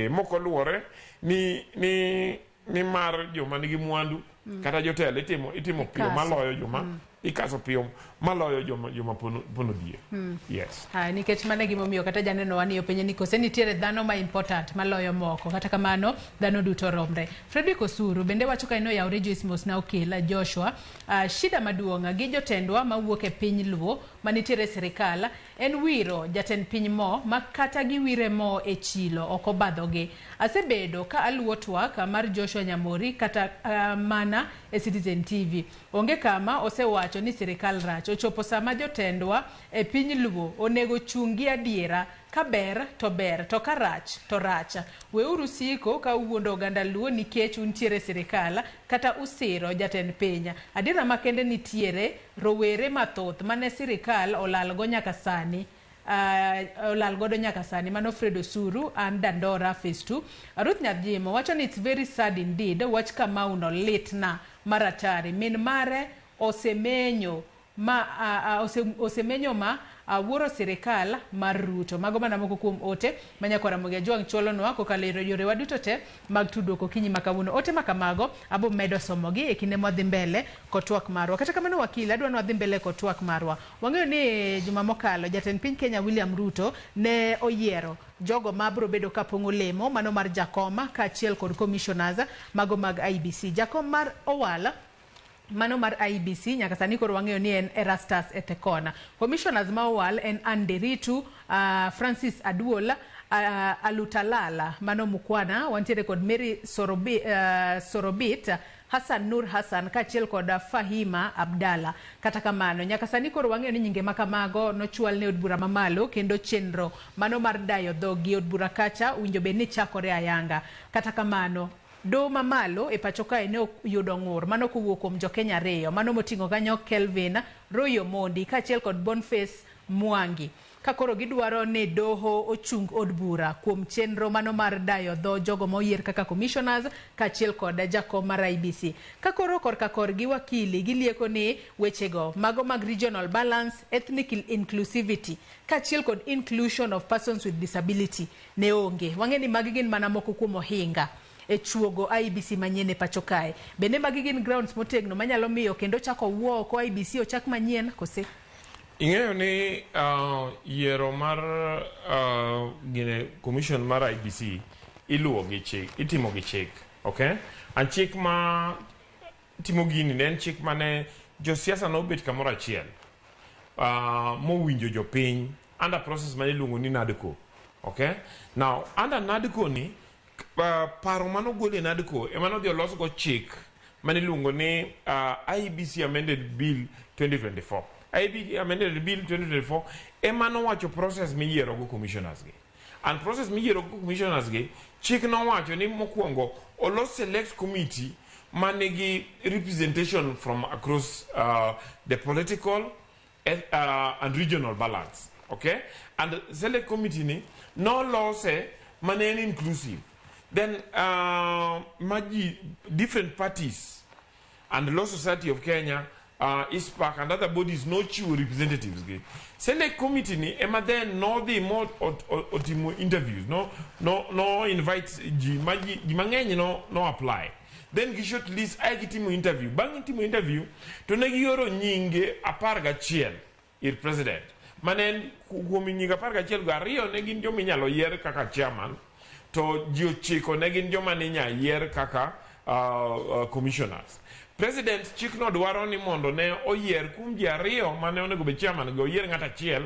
Moko luwore ni mar joma nigi mwandu kata jotelo itimo piyo Ikaso. maloyo joma ikaso piyo maloyo joma pono dhier. Yes. Ha, nikech mano e gimomiyo kata janeno wani openje ni kose nitiere dhano ma important maloyo moko. Kata kamano, dhano duto romre. Frederick Osuru bende wacho ka en oyawre. Joyce Mosna Okil Joshua, shida maduong' gi jotendwa mawuok e piny Luo manitiere e sirikal en wiro jatend piny mo ma kata giwire mo e chilo ok obadhogi. Asebedo ka aluwo twak mar Joshua Nyamori kata mana e Citizen TV. Onge kama osewacho ni sirikal rach. Ochopo sama jotendwa e piny Luo onego chung' gi adiera. Ka ber to ber, to ka rach to rach. Weuru siko ka uwuondo oganda Luo nikech untiere e sirikal kata usiro jatend piny. Adiera makende, nitiere rowere mathoth mane sirikal olalgo nyaka sani, olal godo nyaka sani. Mano Fred Osuru, an Dandora Phase 2. Ruth Nyajimo wacho ni it's very sad indeed. Wach Kamau no litna maratari. Min mare osemenyo ma osemenyo ma wuoro sirikal mar Ruto. Mago mana moko kuom ote ma nyakwara Ramogi Ajwang' chwalonwa kokalo e yorewa duto te mag tudruok okinyi ma kawuono. Ote ma kamago abo medo somogi e kinde mwadhi mbele kod twak marwa. Kata kamano, wakil, adwa ni wadhi mbele kod twak marwa. Wang'eyo ni juma mokalo jatend piny Kenya William Ruto ne oyiero jogo ma biro bedo kapong'o lemo mano mar jakoma kaachiel kod commissioners mago mag IEBC. Jakom mar Owala mano mar IEBC nyaka sani koro wang'eyo ni en Erastus Ethekona. Commissioners ma owal en Anderitu, Francis Aduola, Alutalala mano Mukwana, wantiere kod Mary Sorobit, Hassan Nur Hassan kaachiel kod Fahima Abdalla. Kata kamano, nyaka sani koro wang'eyo ni nyinge makamago nochwal ne od bura mamalo kendo chenro mano mar dayo dhog gi od bura kacha owinjo bed ni chakore ayanga. Kata kamano, doho mamalo e pacho kae ne oyudo ng'ur mano kowuok kuom jokenya ariyo mano moting'o kanyo Kelvin Roy Omondi kaachiel kod Boniface Mwangi, ka koro gidwaro ni doho ochung od bura kuom chenro mano mar dayo dho jogo moyier kaka commissioners kaachiel kod jakom mar IEBC. Ka koro korka korgi wakili gilieko ni wechego mago mag regional balance, ethnic inclusivity kaachiel kod inclusion of persons with disability ne onge. Wang'e ni magi gin mana moko kuom ohinga e chuogo IEBC manyien e pacho kae. Bende magi gin grounds motegno manyalo miyo kendo chako wuo oko IEBC ochak manyien kose? Ing'eyo ni yiero mar gine commission mar IEBC iluwo gi chik, itimo gi chik, okay? An chik ma timo gini ne en chik mane josiasa nobet kamoro achiel. Mowinjo jopiny under process ma iluongo ni NADCO. Okay? Now, under NADCO ni, paro manogol e NADCO ema nodhi olosgo chik maniluongo ni IEBC Amended Bill 2024. IEBC Amended Bill 2024 ema nowacho process miyierogo commissioners gi. And process miyierogo commissioners gi, chik nowacho ni mokwongo olos select committee manigi representation from across the political and regional balance. Okay? And select committee ni nolose mane en inclusive. Then maji different parties and Law Society of Kenya, ICPAK and other bodies nochiwo representatives gi. Select committee ni ema then nodhi mo otimo interviews, no invite ji ma ji mang'eny no apply. Then gi shortlist ae gitimo interview. Bang' timo interview to ne gioro nyinge 11 ir president. Mane en kuom nyinge 11 go, ariyo ne gin joma inyalo yier kaka chairman, to ji 9 ne gin joma ne inyalo yier kaka commissioners. President chikno dwaro ni mondo ne oyier kuom ji ariyo mane onego bed chairman gi oyier ng'at achiel,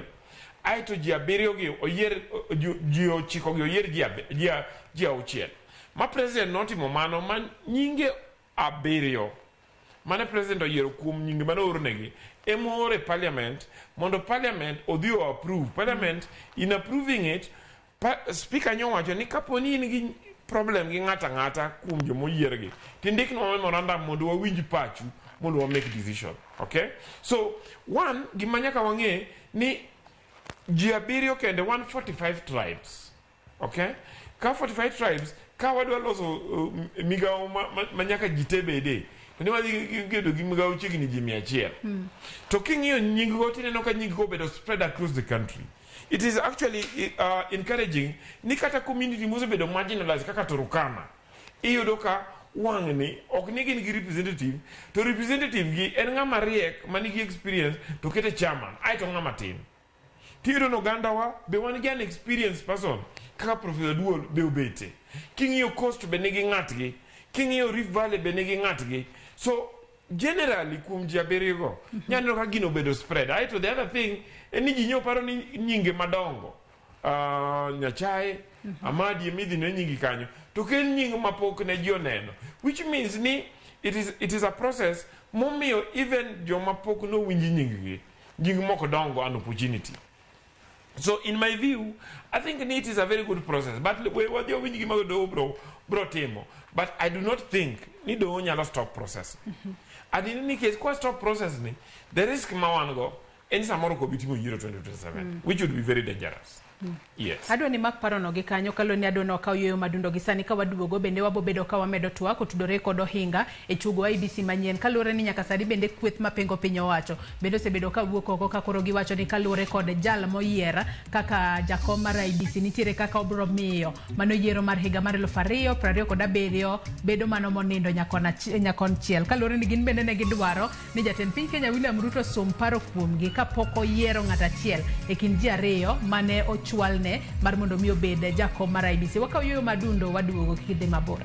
aeto ji abiriyo gi oyier ji 9 gi oyier ji 6. Ma president notimo mano ma nyinge 7 mane president oyiero kuom nyinge mane oornegi ema ooro e parliament mondo parliament odhi o approve. Parliament in approving it, speaker nyowacho ni kapo ni in gi problem gi ng'ata ng'ata kuom jomoyiergi tindiknwa memorandum mondo wawinj pachu mondo wa make decision. Okay? So one gima nyaka wang'e ni ji 7 kende 145 tribes. Okay? Ka 45 tribes ka wadwa loso migawo ma nyaka ji te bede to ni wadhi kedo gi migawo chiegni ji 100. To king'iyo nying go tineno ka nying go obedo spread across the country. It is actually encouraging ni kata community mosebedo marginalized kaka Turkana iyudo ka wang'ni ok ni gin gi representative, to representative gi en ng'ama riek manigi experience to kete chairman aeto ng'ama tin. Tiyudo ni ogandawa be wan gi an experienced person kaka Professor Duol be obete. King'iyo Coast be nigi ng'atgi, king'iyo Rift Valley be nigi ng'atgi. So generally kuom ji 7 go nyaneno ka gino obedo spread. Aeto the other thing en ni ji nyoparo ni nyinge madongo Nyachae, Amadi emidhi ne nyingi kanyo to kel nying mapok ne ji oneno, which means ni it is a process momiyo even joma pok nowinj nying gi nying moko dongo an opportunity. So in my view, I think ni it is a very good process, but we wadhi winj gima doho bro timo, but I do not think ni doho nyalo stop process. And in any case, kwa stop process ni, the risk ma wan go en samoro ok obi timo yiero 2027, which would be very dangerous. Yes. Adwa ni mak parono gi kanyo kaluwore ni adwa ni wakaw yueyo madundo gi sani ka waduogo bende wabobedo ka wamedo twak otudore kod ohinga e chugo IEBC manyien kaluwore ni nyaka sani bende kweth mapingo piny owacho bende osebedo ka wuok oko ka koro giwacho ni kaluwore kod jal moyier kaka jakom mar IEBC nitiere kaka obro miyo mano yiero mar higa mar 2027 bedo mano monindo nyakonchiel kaluwore ni gin bende ne gidwaro ni jatend piny Kenya William Ruto sum paro kuomgi kapok oyiero ng'at achiel e kind ji ariyo mane ochwalne mar mondo mi obed jakom mar IEBC. Wakaw yueyo madundo waduogo kik idhi mabor.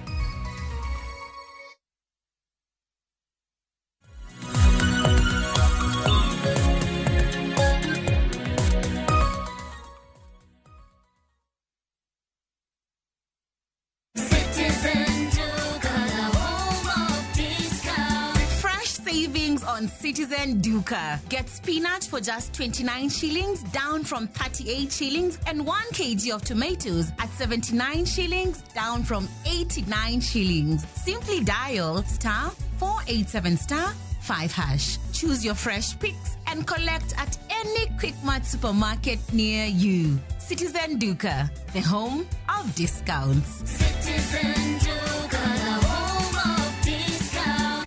Citizen Duka, the home of discount. Fresh savings on Citizen Duka. Get spinach for just 29 shillings, down from 38 shillings, and 1 kg of tomatoes at 79 shillings, down from 89 shillings. Simply dial *487*5#. Choose your fresh picks and collect at any Quickmart supermarket near you. Citizen Duka, the home of discounts. Citizen Duka, the home of discount.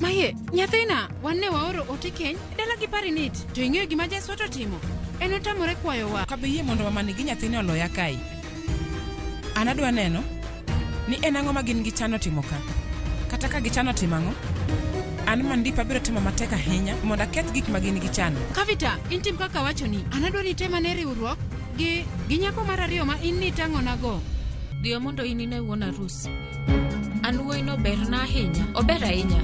Maye, nyathina, wan ne waoro ote keny dala gi Parinit. To ing'eyo gima Jaswat otimo? En otamore kwayowa. Ok abi yie mondo mamani gi nyathine oloya kae. An adwa neno ni en ang'o ma gin gichano timo ka. Kata ka gichano timo ang'o, an Mandip abiro temo matek ahinya mondo aketh gik ma gin gichano. Kavita, in tim kaka awachoni. An adwa ni item ane riwruok gi nyako mar ariyo ma in nitang'onago. Dhiyo mondo in ine wuon arus. An wuoyino berna ahinya. Ober ahinya.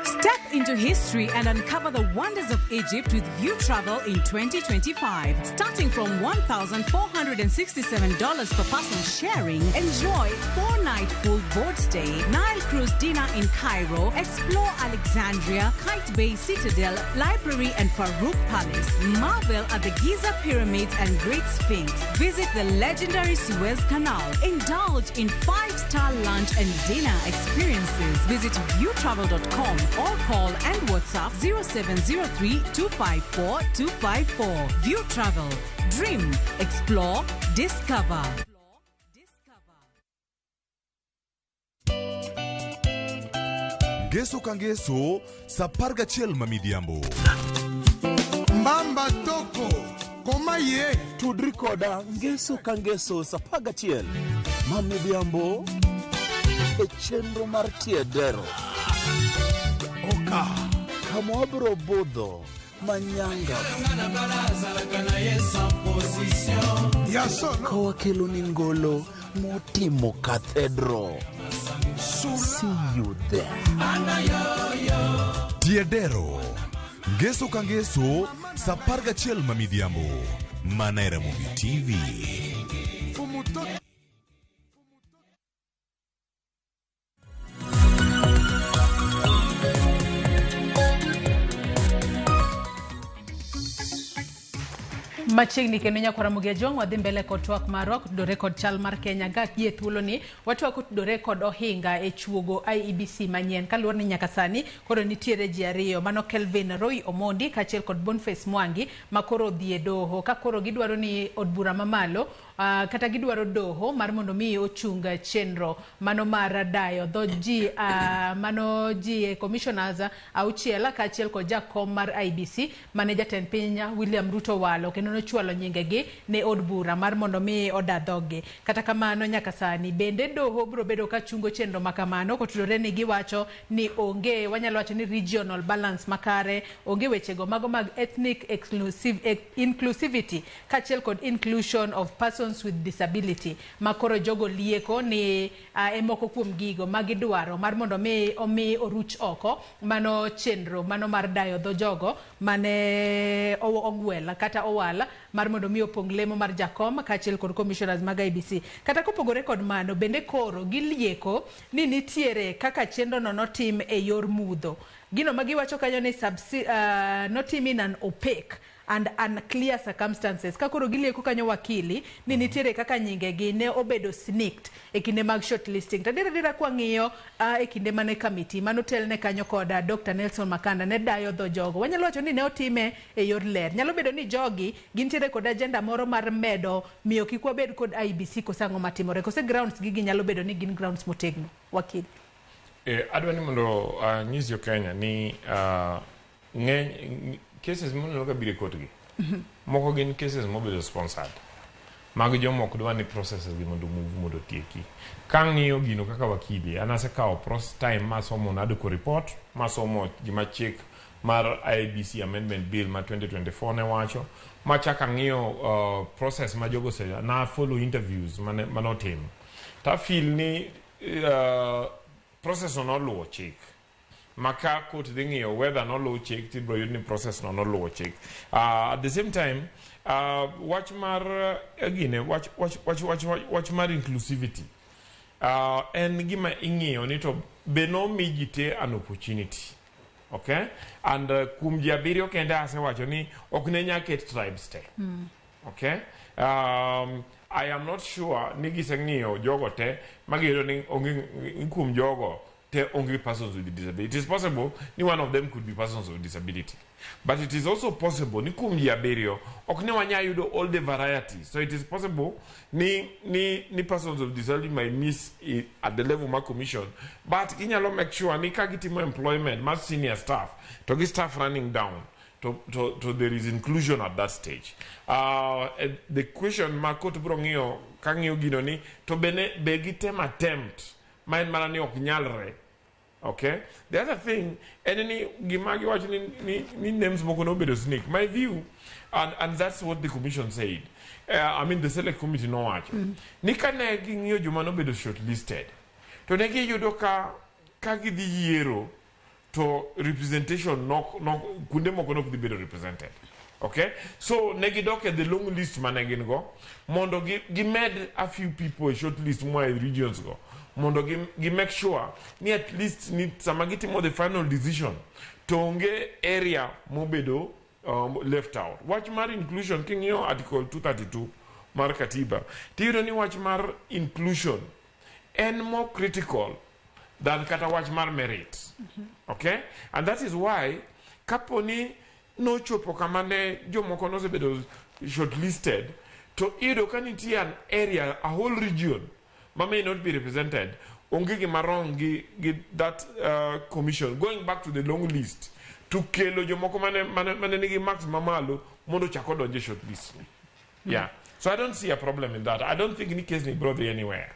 Step into history and uncover the wonders of Egypt with View Travel in 2025. Starting from $1,467 per person sharing, enjoy 4-night full board stay, Nile cruise dinner in Cairo, explore Alexandria, Qaitbay Citadel, Library and Farouk Palace, marvel at the Giza Pyramids and Great Sphinx, visit the legendary Suez Canal, indulge in 5-star lunch and dinner experiences. Visit viewtravel.com or call and WhatsApp 0703 254 254. View Travel. Dream, explore, discover. Ngeso ka ngeso sa 11 ma midhiambo. Mbamba toko koma ye tudri koda ngeso ka ngeso sa 11 ma midhiambo e chenro mar tiedero. Oka kama wabiro budho manyanga ka wakelo ni ngolo motimo cathedral. See you there. Tiedero ngeso ka ngeso sa 11 ma midhiambo mana e Ramogi TV. Machiegni kendo nyakwara Ramogi Ajwang' wadhi mbele kod twak marwa kotudore kod chal mar Kenya ga gie thuolo ni watwak kotudore kod ohinga e chuogo IEBC manyien kaluwore ni nyaka sani koro nitiere ji ariyo mano Kelvin Roy Omondi kaachiel kod Boniface Mwangi ma koro odhi e doho ka koro gidwaro ni od bura mamalo kata gidwaro doho mar mondo mi ochung chenro mano mar dayo dho ji mano ji commissioners auchiel kaachiel kod jakom mar IEBC mane jatend piny William Ruto walo kendo nochwalo nyingegi ne od bura mar mondo mi oda dhoggi. Kata kamano nyaka sani bende doho biro bedo ka chungo chenro makamano kotudore ni giwacho ni onge wanyalo wacho ni regional balance makare, onge wechego mago mag ethnic inclusivity kaachiel kod inclusion of persons with disability makoro jogo lieko ni e moko kuom gigo magidwaro mar mondo mi omi oruch oko mano chenro mano mar dayo dho jogo mane ogwel kata owal mar mondo mi opong lemo mar jakom kaachiel kod commissioners mag IEBC. Kata kopogore kod mano bende koro gilieko ni nitiere kaka chenro no notim e yor mudho. Gino magiwacho kanyo ni notim in an opaque and unclear circumstances. Ka koro gilieko kanyo wakili ni nitiere kaka nyingegi ne obedo sneaked e kinde mag shortlisting. To adier adiera kwang'iyo e kinde mane committee manotelne kanyo kod Dr. Nelson Makanda ne dayo dho jogo. Wanyalo wacho ni ne otime e yor ler. Nyalo bedo ni jogi gintiere kod agenda moro mar medo miyo kik wabed kod IEBC kose ang'o matimore. Kose grounds gigi nyalo bedo ni gin grounds motegno. Wakili. Adwa ni mondo anyis jo Kenya ni ng'eny cases moneno ka biro e court gi moko gin cases mobedo sponsored mag joma ok dwa ni processes gi mondo move mondo otieki. Kang'iyo gino kaka wakili, an asekawo time masomo NADCO report, masomo gima chik mar IEBC Amendment Bill ma 2024 ne wacho, machak ang'iyo process ma jogo ose na follow interviews manotim. Ta feel ni process no noluwo chik. Maka court dhi ng'iyo whether noluwo chik tibiro yud ni process no noluwo chik. At the same time, wach mar gine wach mar inclusivity en gima ing'iyo ni to be nomi ji te an opportunity. Okay? And kuom ji abiriyo kende asewacho ni ok ne nyal ket tribes te. Okay? I am not sure ni giseng'iyo jogo te magiyudo ni onge kuom jogo te onge persons with disability. It is possible ni one of them could be persons with disability. But it is also possible ni kuom ji abiriyo ok ne wanyal yudo all the varieties. So it is possible ni persons of disability might miss it at the level mar commission, but inyalo make sure ni ka gitimo employment mar senior staff to gi staff running down to there is inclusion at that stage. The question ma court biro ng'iyo ka ng'iyo gino ni to bene be gitem attempt ma en mana ni ok nyalre. Okay, the other thing en ni gima giwacho ni names moko nobedo sneak. My view, and that's what the commission said, I mean the select committee nowacho ni kane ging'iyo joma nobedo shortlisted to ne giyudo ka gidhi yiero to representation nok kuonde moko nok dhi bedo represented. Okay, so ne gidok e the long list mane gin go mondo gimed a few people e short list moa e regions go mondo gi make sure ni at least ni sama gitimo the final decision to onge area mobedo left out. Wach mar inclusion, king'iyo article 232 mar katiba, tiyudo ni wach mar inclusion en more critical than kata wach mar merit. Okay, and that is why kapo ni nochopo kama ne jomoko nosebedo shortlisted to iyudo ka nitie an area, a whole region ma may not be represented, onge gima wrong gi that commission going back to the long list to kelo jomoko mane nigi marks mamalo mondo ochak odonj e shortlist. Yeah, so I don't see a problem in that. I don't think ni case ni bro dhi anywhere.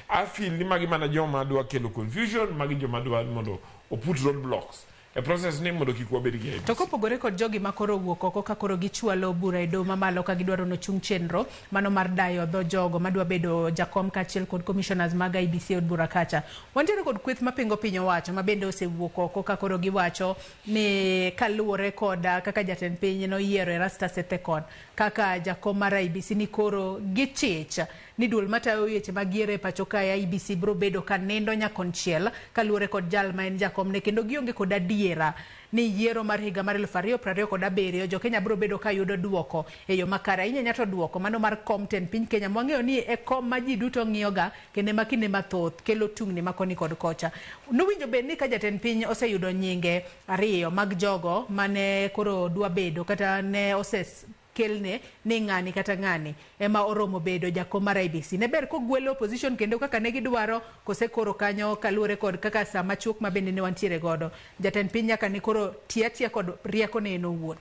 I feel ni magi mana joma dwa kelo confusion, magi joma dwa mondo oput roadblocks e process ni mondo kik wabed gi To IEBC. Kopogore kod jogi ma koro owuok oko ka koro gichwalo bura e doho mamalo ka gidwaro nochung chenro mano mar dayo dho jogo madwa bedo jakom kaachiel kod commissioners mag IEBC e od bura kacha. Wantiere kod kweth mapingo piny owacho ma bende osewuok oko ka koro giwacho ni kaluwore kod kaka jatend piny noyiero Erastus Ethekon kaka jakom mar IEBC, ni koro gichich ni duol matayo weche mag yiero e pacho kae IEBC biro bedo ka nindo nyakonchiel kaluwore kod jal ma en jakomne, kendo gionge kod adiera ni yiero mar higa mar 2027 jokenya biro bedo ka yudo duoko e yo makare ahinya ahinya to duoko mano mar kom tend piny Kenya mwang'eyo ni e kom ma ji duto ng'iyoga kendo ma kinde mathoth kelo tungni ma koni kod kocha. Nowinjo bed ni ka jatend piny oseyudo nyinge ariyo mag jogo mane koro dwa bedo kata ne ose kelne ni ng'ani kata ng'ani ema oromo bedo jakom mar IEBC. Ne ber kogwelo opposition kendo kaka ne gidwaro kose koro kanyo kaluwore kod kaka sa machuok ma bende ne wantiere godo. Jatend piny nyaka ne koro ti atiya kod rieko ne en owuon.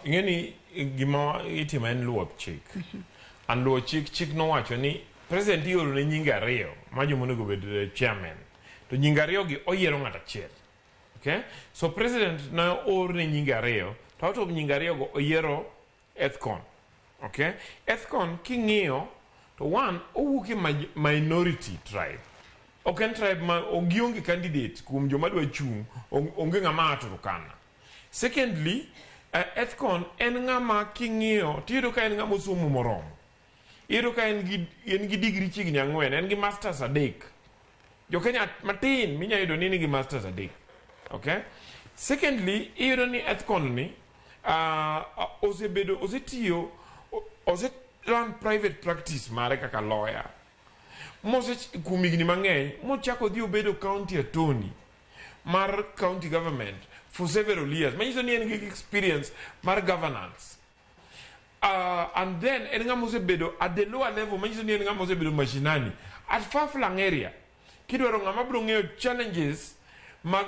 Ing'e ni gima itimo en luwo chik. And luwo chik, chik nowacho ni president ioro ne nyinge ariyo ma joma onego bed chairman. To nyinge ariyo gi oyiero ng'ato achiel. Okay? So president ne oor ne nyinge ariyo, to out of nyinge ariyo go oyiero Ethcon. Okay? Ethcon king'iyo to one owuok e minority tribe. Ok en tribe ma gionge candidate kuom joma dwa chung', onge ng'ama a Turkana. Secondly, Ethcon en ng'ama king'iyo tiyudo ka en ng'ama osomo moromo. Iyudo ka en gi degree chiegni 4, en gi masters 3. Jo-Kenya matin minya yudo ni nigi masters 3. Okay? Secondly, iyudo ni Ethcon ni osebedo osetiyo ose run private practice mare kaka lawyer. Mose kuom higni mang'eny mochako odhi obedo county attorney mar county government for several years. Manyiso ni en gi experience mar governance. And then en ng'ama osebedo at the lower level, manyiso ni en ng'ama osebedo mashinani at far flung area. Kidwaro ng'ama biro ng'eyo challenges mag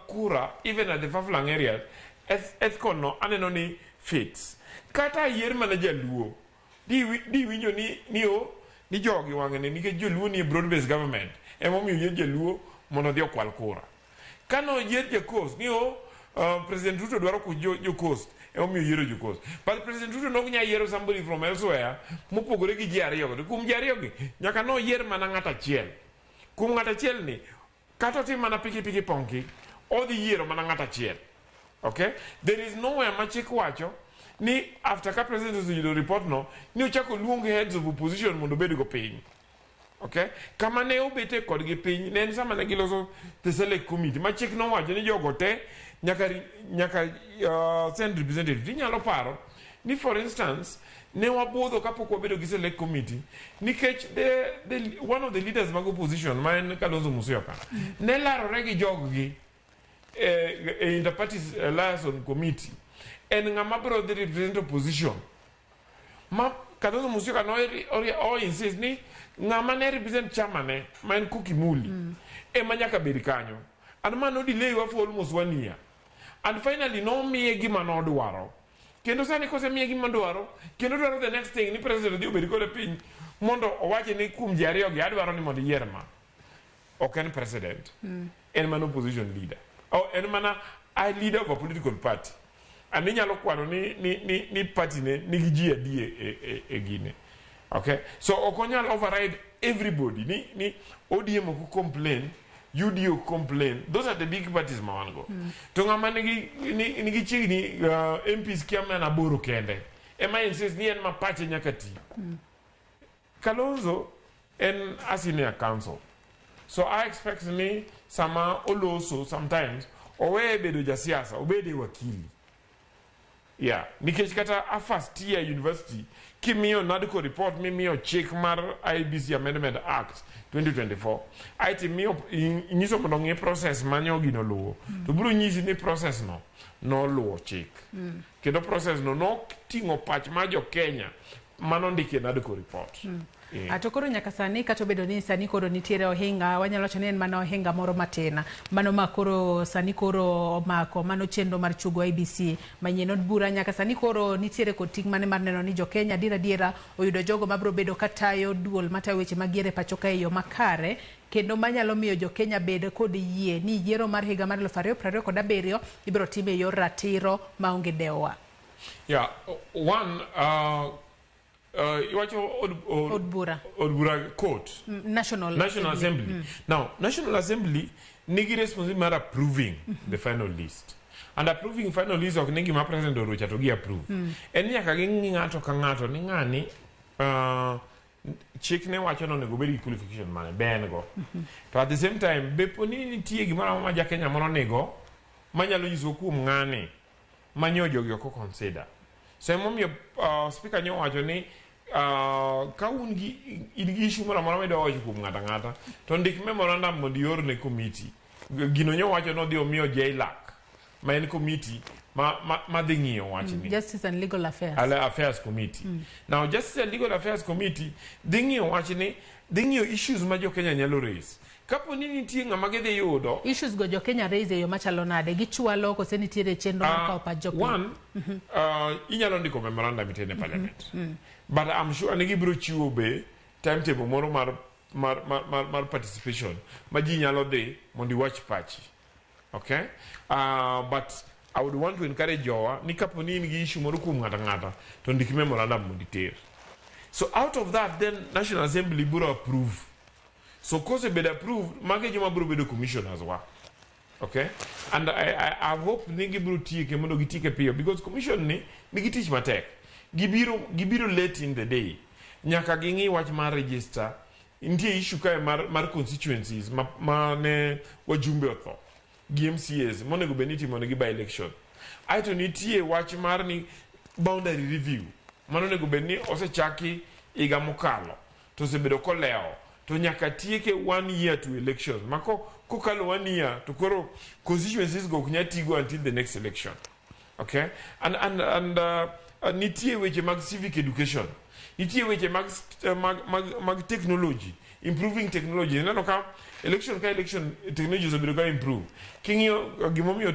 kura even at the far flung areas, Ethcon no aneno ni fits. Kata yier mana jaluo di winjo ni o ni jogi wang'ni nikech joluo ni e broad based government emomiyo yier jaluo mondo odhi okwal kura. Kano yier ja coast ni o President Ruto dwaro ku jo coast emomiyo yiero jo coast. But President Ruto nok nyal yiero somebody from elsewhere mopogore gi ji ariyo go. To kuom ji ariyo gi nyaka noyier mana ng'ato achiel. Kuom ng'ato achiel ni kata otim mana piki piki ponki, odhi yiero mana ng'ato achiel. Okay, there is nowhere ma chik wacho ni after ka president oseyudo report no ni ochako luong heads of opposition mondo obed go piny. Okay, kama ne obete kodgi piny ne en sama ne giloso the select committee ma chik nowacho ni jogo te nyaka send representative. Inyalo paro ni, for instance, ne wabudho kapok wabedo gi select committee nikech the one of the leaders mag opposition ma en Kalonzo Musyoka ne larore gi jog-gi e interparty liaison committee en ng'ama biro dhi represent opposition ma Kalonzo Musyoka no o insist ni ng'ama ne represent chama ne ma en Koki Muli ema nyaka bed kanyo, and ma no delay wa for almost one year, and finally nomiye gima nodwaro. Kendo sani kosemiye gima dwaro kendo dwaro the next thing ni president odhi obed kode piny mondo owachi ni kuom ji ariyo gi adwaro ni mondo iyier ma. Ok en president. En mana opposition leader. Oh, en mana a leader of a political party. And inyalo kwano ni party ne nigi ji adi e gine. Okay? So ok onyal override everybody. Ni ODM ok complain, UDA ok complain. Those are the big parties ma wan go. To ng'ama nigi chiegni MPs kia mana 8 kende. Ema insist ni en ma pache nyaka ti. Kalonzo en a senior counsel. So I expect ni sama oloso sometimes owe bedo jasiasa, obede wakili. Yeah, nikech kata a first year university kimiyo NADCO report mimiyo chik mar IEBC Amendment Act 2024 aiti miyo nyiso mondo ng'i process manyo gino luwo to biro nyisi ni process no noluwo chik kendo process no noting'o pach mar jo Kenya manondiki e NADCO report. Yeah. To koro nyaka sani kata obedo ni sani koro nitiere ohinga, wanyalo wacho ni en mana ohinga moro matin mano ma koro sani koro omako mano chenro mar chugo IEBC manyien. Od bura nyaka sani koro nitiere kod ting' mane mar neno ni jo Kenya adiera adiera oyudo jogo mabiro bedo katayo duol matayo weche mag yiero e pacho ka e yo makare kendo manyalo miyo jo Kenya bed kod yie ni yiero mar higa mar 2027 ibiro tim e yor ratiro maonge dewa. Yeah, one iwacho od bura. Od bura court. National Assembly. Now, National Assembly nigi responsibility mar approving the final list. And approving final list ok nigi ma president orocha to gi approve. En nyaka ging'i ng'ato ka ng'ato ni ng'ani chik ne wacho ni onego obed gi qualification mane be en go. To at the same time be po ni nitie gimoro amora ma ja Kenya moro nigo manyalo nyiso kuom ng'ani manyo jogi ok consider. So emomiyo speaker nyo wacho ni ka un gi in gi issue moro amora midwa wacho kuom ng'ato ang'ata to ndik memorandum mondo ior ne committee. Gino nyo wacho nodhi omiyo JLAC ma en committee ma dhi ng'iyo wachni. Justice and Legal Affairs. Affairs Committee. Now Justice and Legal Affairs Committee dhi ng'iyo wachni, dhi ng'iyo issues ma jo Kenya nyalo raise. Kapo ni nitie ng'ama gidhi yudo issues go jo Kenya raise e yo machalo nade, gichwalo kose nitiere chenro mar kawo pach jopiny? One, inyalo ndiko memorandum itene parliament. But I'm sure ni gibiro chiwo be timetable moro mar participation ma ji nyalo dhi mondo iwach pachi. Okay? But I would want to encourage jowa ni kapo ni in gi issue moro kuom ng'ato ang'ata to ndik memorandum mondo iter. So out of that then National Assembly biro approve. So kosebedo approved, magi joma biro bedo commissioners wa. Okay? And I hope ni gibiro tieke mondo gitieke piyo because commission ni nigi tich matek. Gibiro late in the day. Nyaka ging'i wach mar register. Nitie issue kae mar constituencies ma ne wajumbe otho gi MCAs monego bed ni itimo negi by election. Aeto nitie wach mar ni boundary review mano onego bed ni osechaki higa mokalo to osebedo kolewo to nyaka tieke 1 year to elections. Mako kokalo 1 year to koro constituencies go ok nyal tigo until the next election. Okay? And nitie weche mag civic education. Nitie weche mag technology, improving technology. Ineno ka election ka election technology osebedo ka improve. King'iyo gimomiyo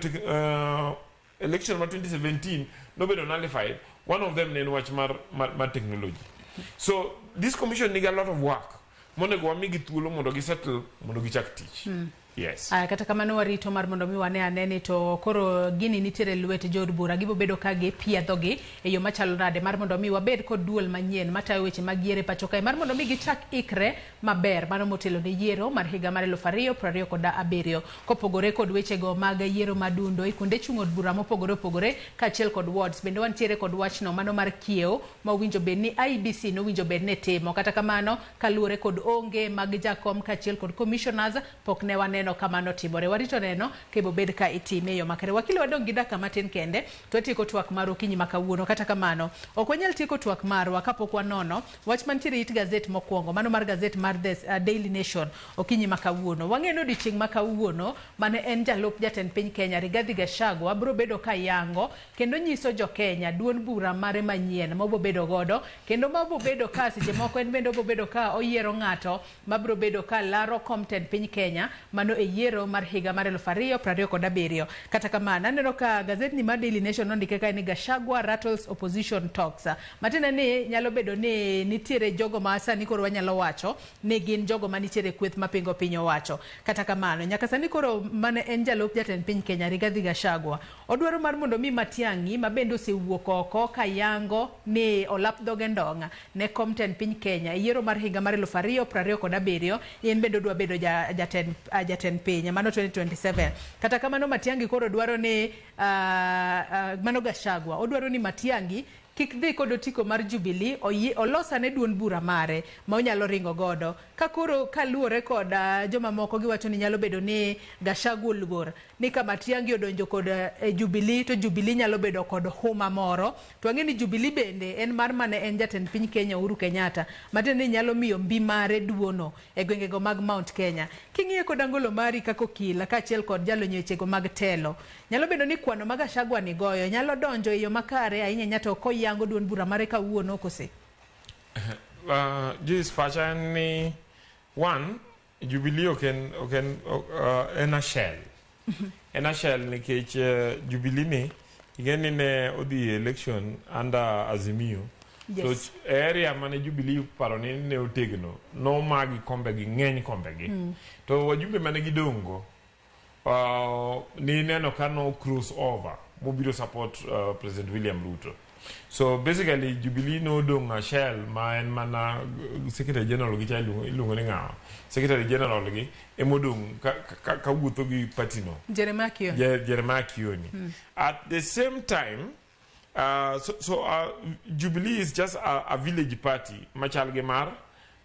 election mar 2017 nobedo nullified, one of them ne en wach mar technology. So this commission nigi a lot of work. Monego wamigi thuolo mondo gisettle mondo gichak tich. Yes. Aya, kata kamano warito mar mondo mi wane ane ni to koro gini nitiere lwet jood bura gibiro bedo ka gipiedhogi e yo machalo nade mar mondo mi wabed kod duol manyien matayo weche mag yiero e pacho kae mar mondo mi gichak ikre maber mano motelo ne yiero mar higa mar 2027 kopogore kod wechego mag yiero madundo e kuonde chung' od bura mopogore opogore kaachiel kod wards. Bende wantiere kod wachno mano mar kiewo ma owinjo bed ni IEBC nowinjo bed ni timo kata kamano kaluwore kod onge mag jakom kaachiel kod commissioners pok ne waneno kamano timore. Warito neno kebo bed ka itime e yo makare. Wakili wadong' gi dakika matin kende to watieko twak mar okinyi ma kawuono. Kata kamano ok wanyal tieko twak marwa kapok wanono wach mantiere it gazet mokwongo mano mar gazet mar The Daily Nation okinyi ma kawuono. Wang'eyo ni odiochieng' ma kawuono mane en jalup jatend piny Kenya Rigathi Gachagua biro bedo ka yango kendo nyiso jo Kenya duond bura mare manyien ma obobedo godo kendo ma obobedo ka seche moko en bende obobedo ka oyiero ng'ato mabiro bedo ka laro kom tend piny Kenya mano Mano e yiero mar higa mar 2027. Kata kamano, aneno ka gazetni mar Daily Nation nondike kae ni Gachagua rattles opposition talks. Matiende ni nyalo bedo ni nitiere jogo ma sani koro wanyalo wacho ni gin jogo manitiere kweth mapingo piny owacho. Kata kamano, nyaka sani koro mane en jalup jatend piny Kenya Rigathi Gachagua odwaro mar mondo mi Matiang'i ma bende osewuok oko kayango ni olap dhoge ndong' ne kom tend piny Kenya e yiero mar higa mar 2027, en bende odwa bedo jatend piny mano 2027. Kata kamano, Matiang'i koro dwaro ni mano Gachagua odwaro ni Matiang'i kik dhi kod otiko mar Jubilee, olosane duond bura mare ma onyalo ringo godo. Ka koro kaluwore kod joma moko giwacho ni nyalo bedo ni Gachagua oluor ni ka Matiang'i odonjo kod Jubilee, to Jubilee nyalo bedo kod huma moro. To wang'e ni Jubilee bende en mar mane en jatend piny Kenya Uhuru Kenyatta, matiende ni nyalo miyo mbi mare duono e gwengego mag Mount Kenya. King'iye kod angolo mari kaka okil kaachiel kod jalony wechego mag telo, nyalo bedo ni kwano ma Gachagua ni goyo nyalo donjo e yo makare ahinya ahinya to koyango duond bura mare kawuono kose? Joyce, pacha en ni one, Jubilee ok en en a shell. En a shell nikech Jubilee ni ing'e ni ne odhi e election under Azimio. To area mane Jubilee paro ni ne otegno nomagi kombe gi ng'eny kombe gi. To wajumbe mane gidong' go ni neno ka no cross over mobiro support President William Ruto. So basically Jubilee nodong' a shell ma en mana Secretary General gi cha iluongo ni ng'awa? Secretary General gi emodong' ka wuotho gi party no. Jeremiah Kioni. Jeremiah Kioni. At the same time, so Jubilee is just a village party machal gi mar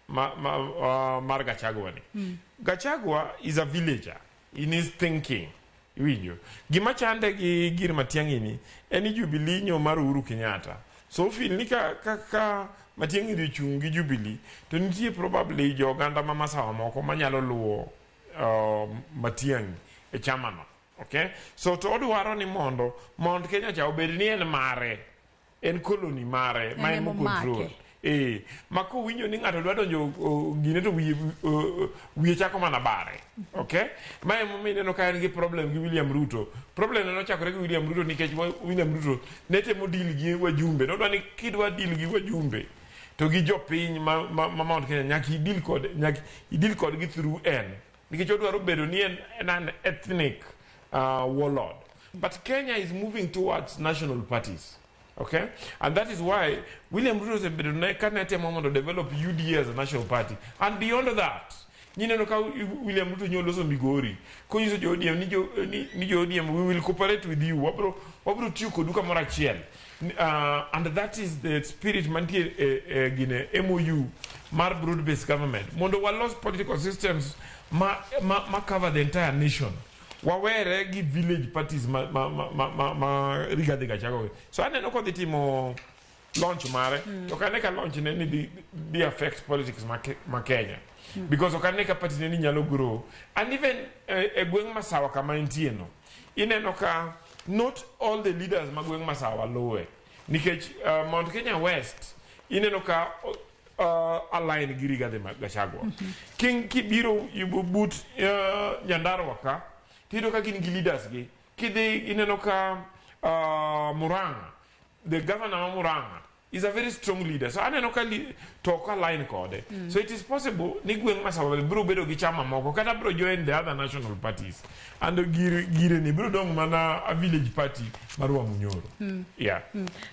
ma, ma, mar Gachagua ni. Gachagua is a villager in his thinking. Iwinjo. Gima chande gi gir Matiang'i ni en ni Jubilee nyo mar Uhuru Kenyatta. So feel ni ka Matiang'i dhi chung' gi Jubilee, to nitie probably jo oganda ma masawa moko manyalo luwo Matiang'i e chama no. Okay? So to odwaro ni mondo Mount Kenya cha obed ni en mare. En colony mare ma En en mo emomake. control. Ma kowinjo ni ng'ato dwa donjo gine to wiye chako mana bare. Okay? Ma emomiyo ineno ka en gi problem gi William Ruto. Problem ne nochakore gi William Ruto nikech William Ruto ne temo deal gi wajumbe. Nodwa ni kidwa deal gi wajumbe to gi jopiny ma Mount Kenya nyaka i deal kodgi through en. Nikech odwaro bedo ni en an ethnic warlord. But Kenya is moving towards national parties. Okay? And that is why William Ruto osebedo ne ka ne temo mondo develop UDA as a national party. And beyond that, nyineno ka William Ruto nyoloso Migori, konyiso jo ODM ni jo ODM, "We will cooperate with you. Wabro tiyo kodu kamoro achiel." And that is the spirit mantie e gine MOU mar broad based government. Mondo walos political systems ma cover the entire nation. Wawere gi village parties ma Rigathi Gachagua. So aneno kodhi timo launch mare, to ok ane ka launch ne ni dhi affect politics ma Kenya. Because ok ane ka party ne ni nyalo grow. And even e gweng' Masawa kama entie no, ineno ka not all the leaders ma gweng' Masawa luwe. Nikech Mount Kenya West, ineno ka align gi Rigathi Gachagua. King kibiro but Nyandarua ka, tiyudo ka gin gi leaders gi. Kidhi ineno ka Murang'a, the governor ma Murang'a is a very strong leader. So aneno ka to ok align kode. So it is possible ni gweng' Masawa biro bedo gi chama moko kata biro join the other national parties. And gire ni biro dong' mana a village party mar Wamunyoro. Yeah.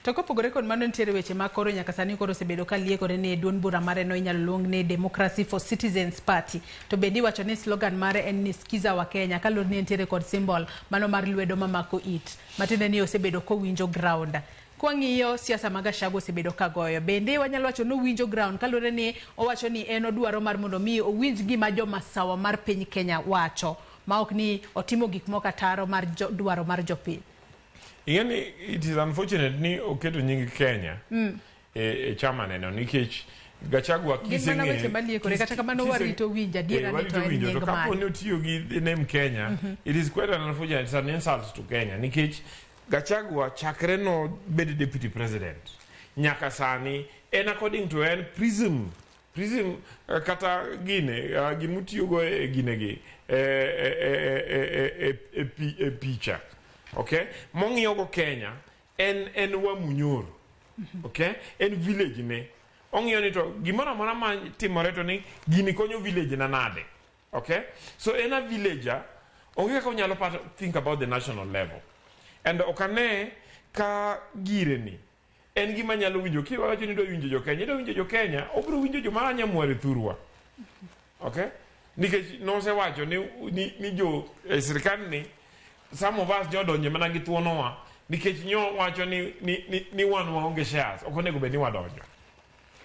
To kopogore kod mano, nitiere weche ma koro nyaka sani koro osebedo ka liekore ni duond bura mare no inyalo luong ni Democracy for Citizens Party. To bende iwacho ni slogan mare en ni "Skiza wa Kenya", kaluwore ni entiere kod symbol mano mar lwedo mamako it. Matiende ni osebedo kowinjo ground. Kwang'iyo siasa ma Gachagua osebedo ka goyo, bende wanyalo wacho ni owinjo ground kaluwore ni owacho ni en odwaro mar mondo mi owinj gima jomasawa mar piny Kenya wacho ma ok ni otimo gik moko ataro mar dwaro mar jopiny. Ing'e ni it is unfortunate ni oketo nying Kenya e chama neno nikech Gachagua Gin mana weche maliekore, kata kamano warito winjo adiera ni warito to en winjo to nying kapo mane. ni otiyo gi the name Kenya, it is quite an unfortunate, it's an insult to Kenya nikech Gachagua chakre no bed deputy president nyaka sani en according to en prism. Prism kata gine gimutiyogo e ginegi e picha. Okay? Mong'iyogo Kenya en Wamunyoro. Okay? En village ne. Ong'iyo ni to gimoro amora ma timore to ni gini konyo village na nade. Okay? So en a villager, onge kaka onyalo think about the national level. And ok ane ka gireni en gima nyalo winjo kiwacho ni idwa winjo jo Kenya, idwa winjo jo Kenya, obiro winjo joma nyamware thurwa. Okay? Nikech nosewacho ni jo e sirkal ni some of us jodonje mana gi thuonowa nikech nyo wacho ni wan waonge shares, ok onego bed ni wadonjo.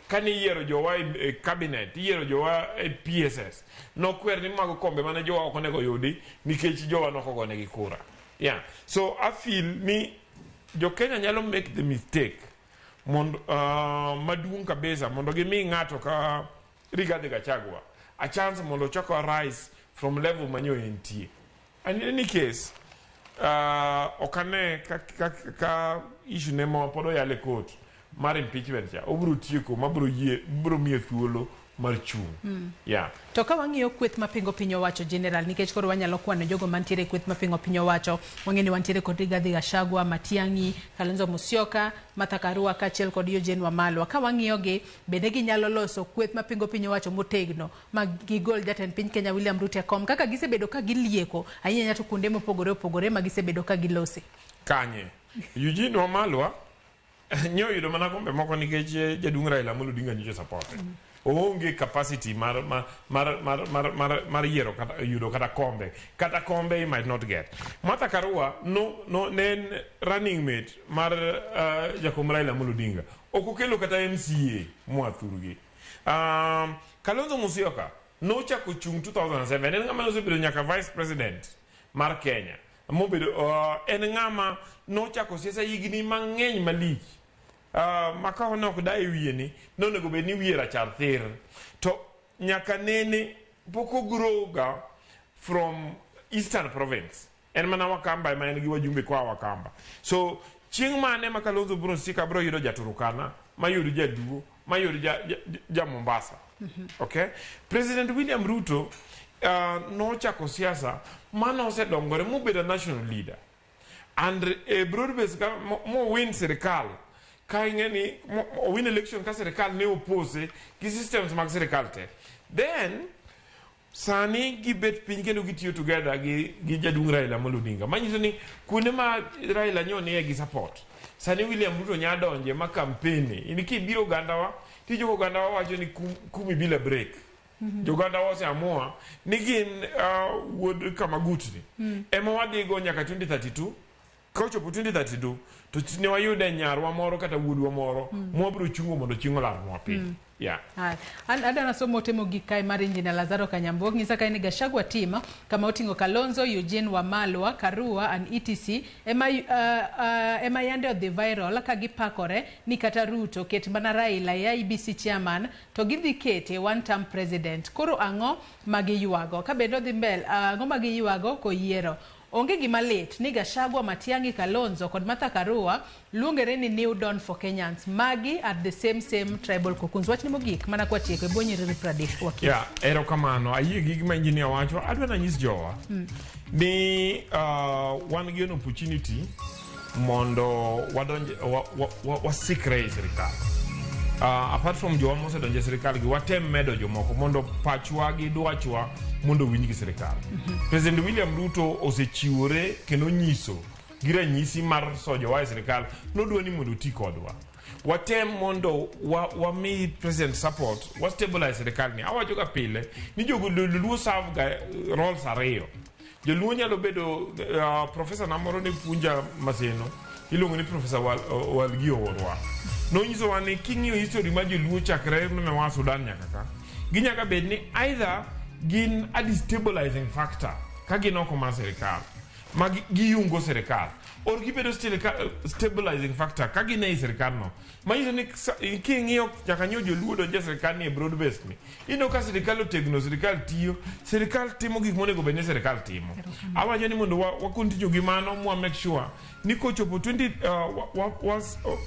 Kane iyiero jowa e cabinet, iyiero jowa e PSS, nokwer ni mago kombe mane jowa ok onego yudi nikech jowa nokogonegi kura. Yeah. So I feel ni jo Kenya nyalo make the mistake mondo maduong' kabisa mondo gimi ng'ato ka Rigathi Gachagua a chance mondo ochako rise from level manyo entie. And in any case, ok ane ka issue ne ma pod oyal e court mar impeachment cha obiro tieko mabiro yie biro miye thuolo mar chung'. Yeah. To ka wang'iyo kweth mapingo piny owacho general, nikech koro wanyalo kwano jogo mantiere e kweth mapingo piny owacho, wang'e ni wantiere kod Rigathi Gachagua, Matiang'i, Kalonzo Musyoka, Martha Karua kaachiel kod Eugene Wamalwa. Ka wang'iyo gi, bende ginyalo loso kweth mapingo piny owacho motegno ma gigol jatend piny Kenya William Ruto e kom kaka gisebedo ka gilieko ahinya to kuonde mopogore opogore ma gisebedo ka gilose. Kanye? Eugene Wamalwa nyo yudo mana kombe moko nikech jaduong' Raila Amolo Odinga nyocha support. Oonge capacity mar yiero kata yudo kata kombe. Kata kombe he might not get. Martha Karua no ne en running mate mar jakom Raila Amolo Odinga. Ok okelo kata MCA moa thurgi. Kalonzo Musyoka nochako chung' 2007. En ng'ama nosebedo nyaka vice president mar Kenya. Mobedo en ng'ama nochako siasa higni mang'eny malich. Ma ka ne ok daye wiye ni nonego bed ni wiye rachar thir. To nyaka nene pok ogrow ga from Eastern Province. En mana Wakamba ema en gi wajumbe koa Wakamba. So chieng' mane ma Kalonzo biro sika biro yudo ja Turkana, mayud Jaluo, mayud ja Mombasa. Okay? President William Ruto nochako siasa mano osedongore mobedo national leader. And e broad base ka mo win sirikal ka ing'e ni win election ka sirikal ne oppose gi systems mag sirikal te. Then sani gibet piny kendo gitiyo together gi jaduong' Raila Amolo Odinga. Manyiso ni kuonde ma Raila nyo nie gi support. Sani William Ruto nya donje ma campaign. In kibiro ogandawa, tichopo ogandawa wacho ni kumi bila break. Joganda wa oseamua ni gin wuod Kamagutni. Ema wadhigo nyaka 2032. Kochopo 2032 to ne wayude nyarwa moro kata wuodwa moro mwabiro chungo mondo chieng' olarnwa piny. Yeah. Haya. An adwa somo ote mogik kae mar Engineer Lazaro Kanyambuok nyisa kae ni Gachagua team kama oting'o Kalonzo, Eugene Wamalwa, Karua and etc ema yande odhi viral ka gipakore ni kata Ruto ket mana Raila e IEBC chairman to gidhi kete one term president. Koro ang'o ma giywago? Ka bende odhi mbele, ang'o ma giywago koyiero? Onge gima lit ni Gachagua, Matiang'i, Kalonzo kod Martha Karua luongore ni New Dawn for Kenyans. Magi are the same tribal cocoons. Wachni mogik mana kwatieko e bwo nyiriri 30 wakil. Yeah, erokamano. Ayie gi gima engineer wacho. Adwa nanyis jowa ni wan gi an opportunity mondo wadonj wasikre e sirikal. Apart from jowa mosedonjo e sirikal gi watem medo jomoko mondo pachwa gi dwachwa mondo owinj gi sirikal. President William Ruto osechiwore kendo nyiso gi ranyisi mar sojowa e sirikal nodwa ni mondo oti kodwa. Watem mondo wami president support, wa stabilize sirikal ni. Awacho ga pile ni jogo Joluo serve ga roles ariyo. Joluo nyalo bedo professor na moro ne puonja Maseno iluongo ni Professor Walgi Oworwa. Nonyisowa ni king'iyo history mar joluo chakre mane waa Sudan nyaka ka, ginyaka bed ni either gin a destabilizing factor ka gin oko mar sirikal ma giyungo sirikal or gibedo stabilizing factor ka gin ei sirikal no. Manyiso ni king'iyo nyaka nyo joluo donjo e sirikal ni e broad based ni. Ineno ka sirikal otegno, sirikal tiyo, sirikal timo gik monego bed ni sirikal timo. Awacho ni mondo wa continue gi mano mwa make sure ni kochopo 20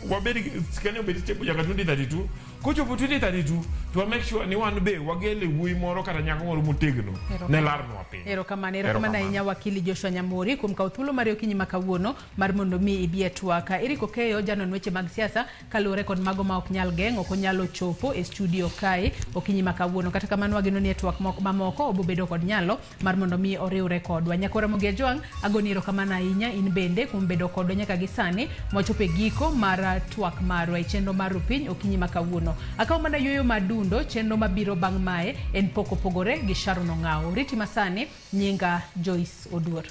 wabed gi Kenya obed stable nyaka 2032. Kochopo 2032 to wa make sure ni wan be wagele wuoyi moro kata nyako moro motegno ne larnwa piny. Erokamano, erokamano ahinya wakili Joshua Nyamori kuom kawo thuolo mari okinyi ma kawuono mar mondo mi ibi e twak. Eric Okeyo janon weche mag siasa kaluwore kod mago ma ok nyal geng' ok onyalo chopo e studio kae okinyi ma kawuono. Kata kamano wageno ni e twak moko mamoko obobedo kod nyalo mar mondo mi oriwre kodwa. Nyakora Ramogi Ajwang' agoni erokamano ahinya in bende kuom bedo kodwa nyaka gi sani mwachopo e giko mar twak marwa e chenro mar Rupiny okinyi ma kawuono. Akawo mana yueyo madundo chenro mabiro bang' mae en pok opogore gi Sharon Ong'awo. Riti masani nyinga Joyce Oduor.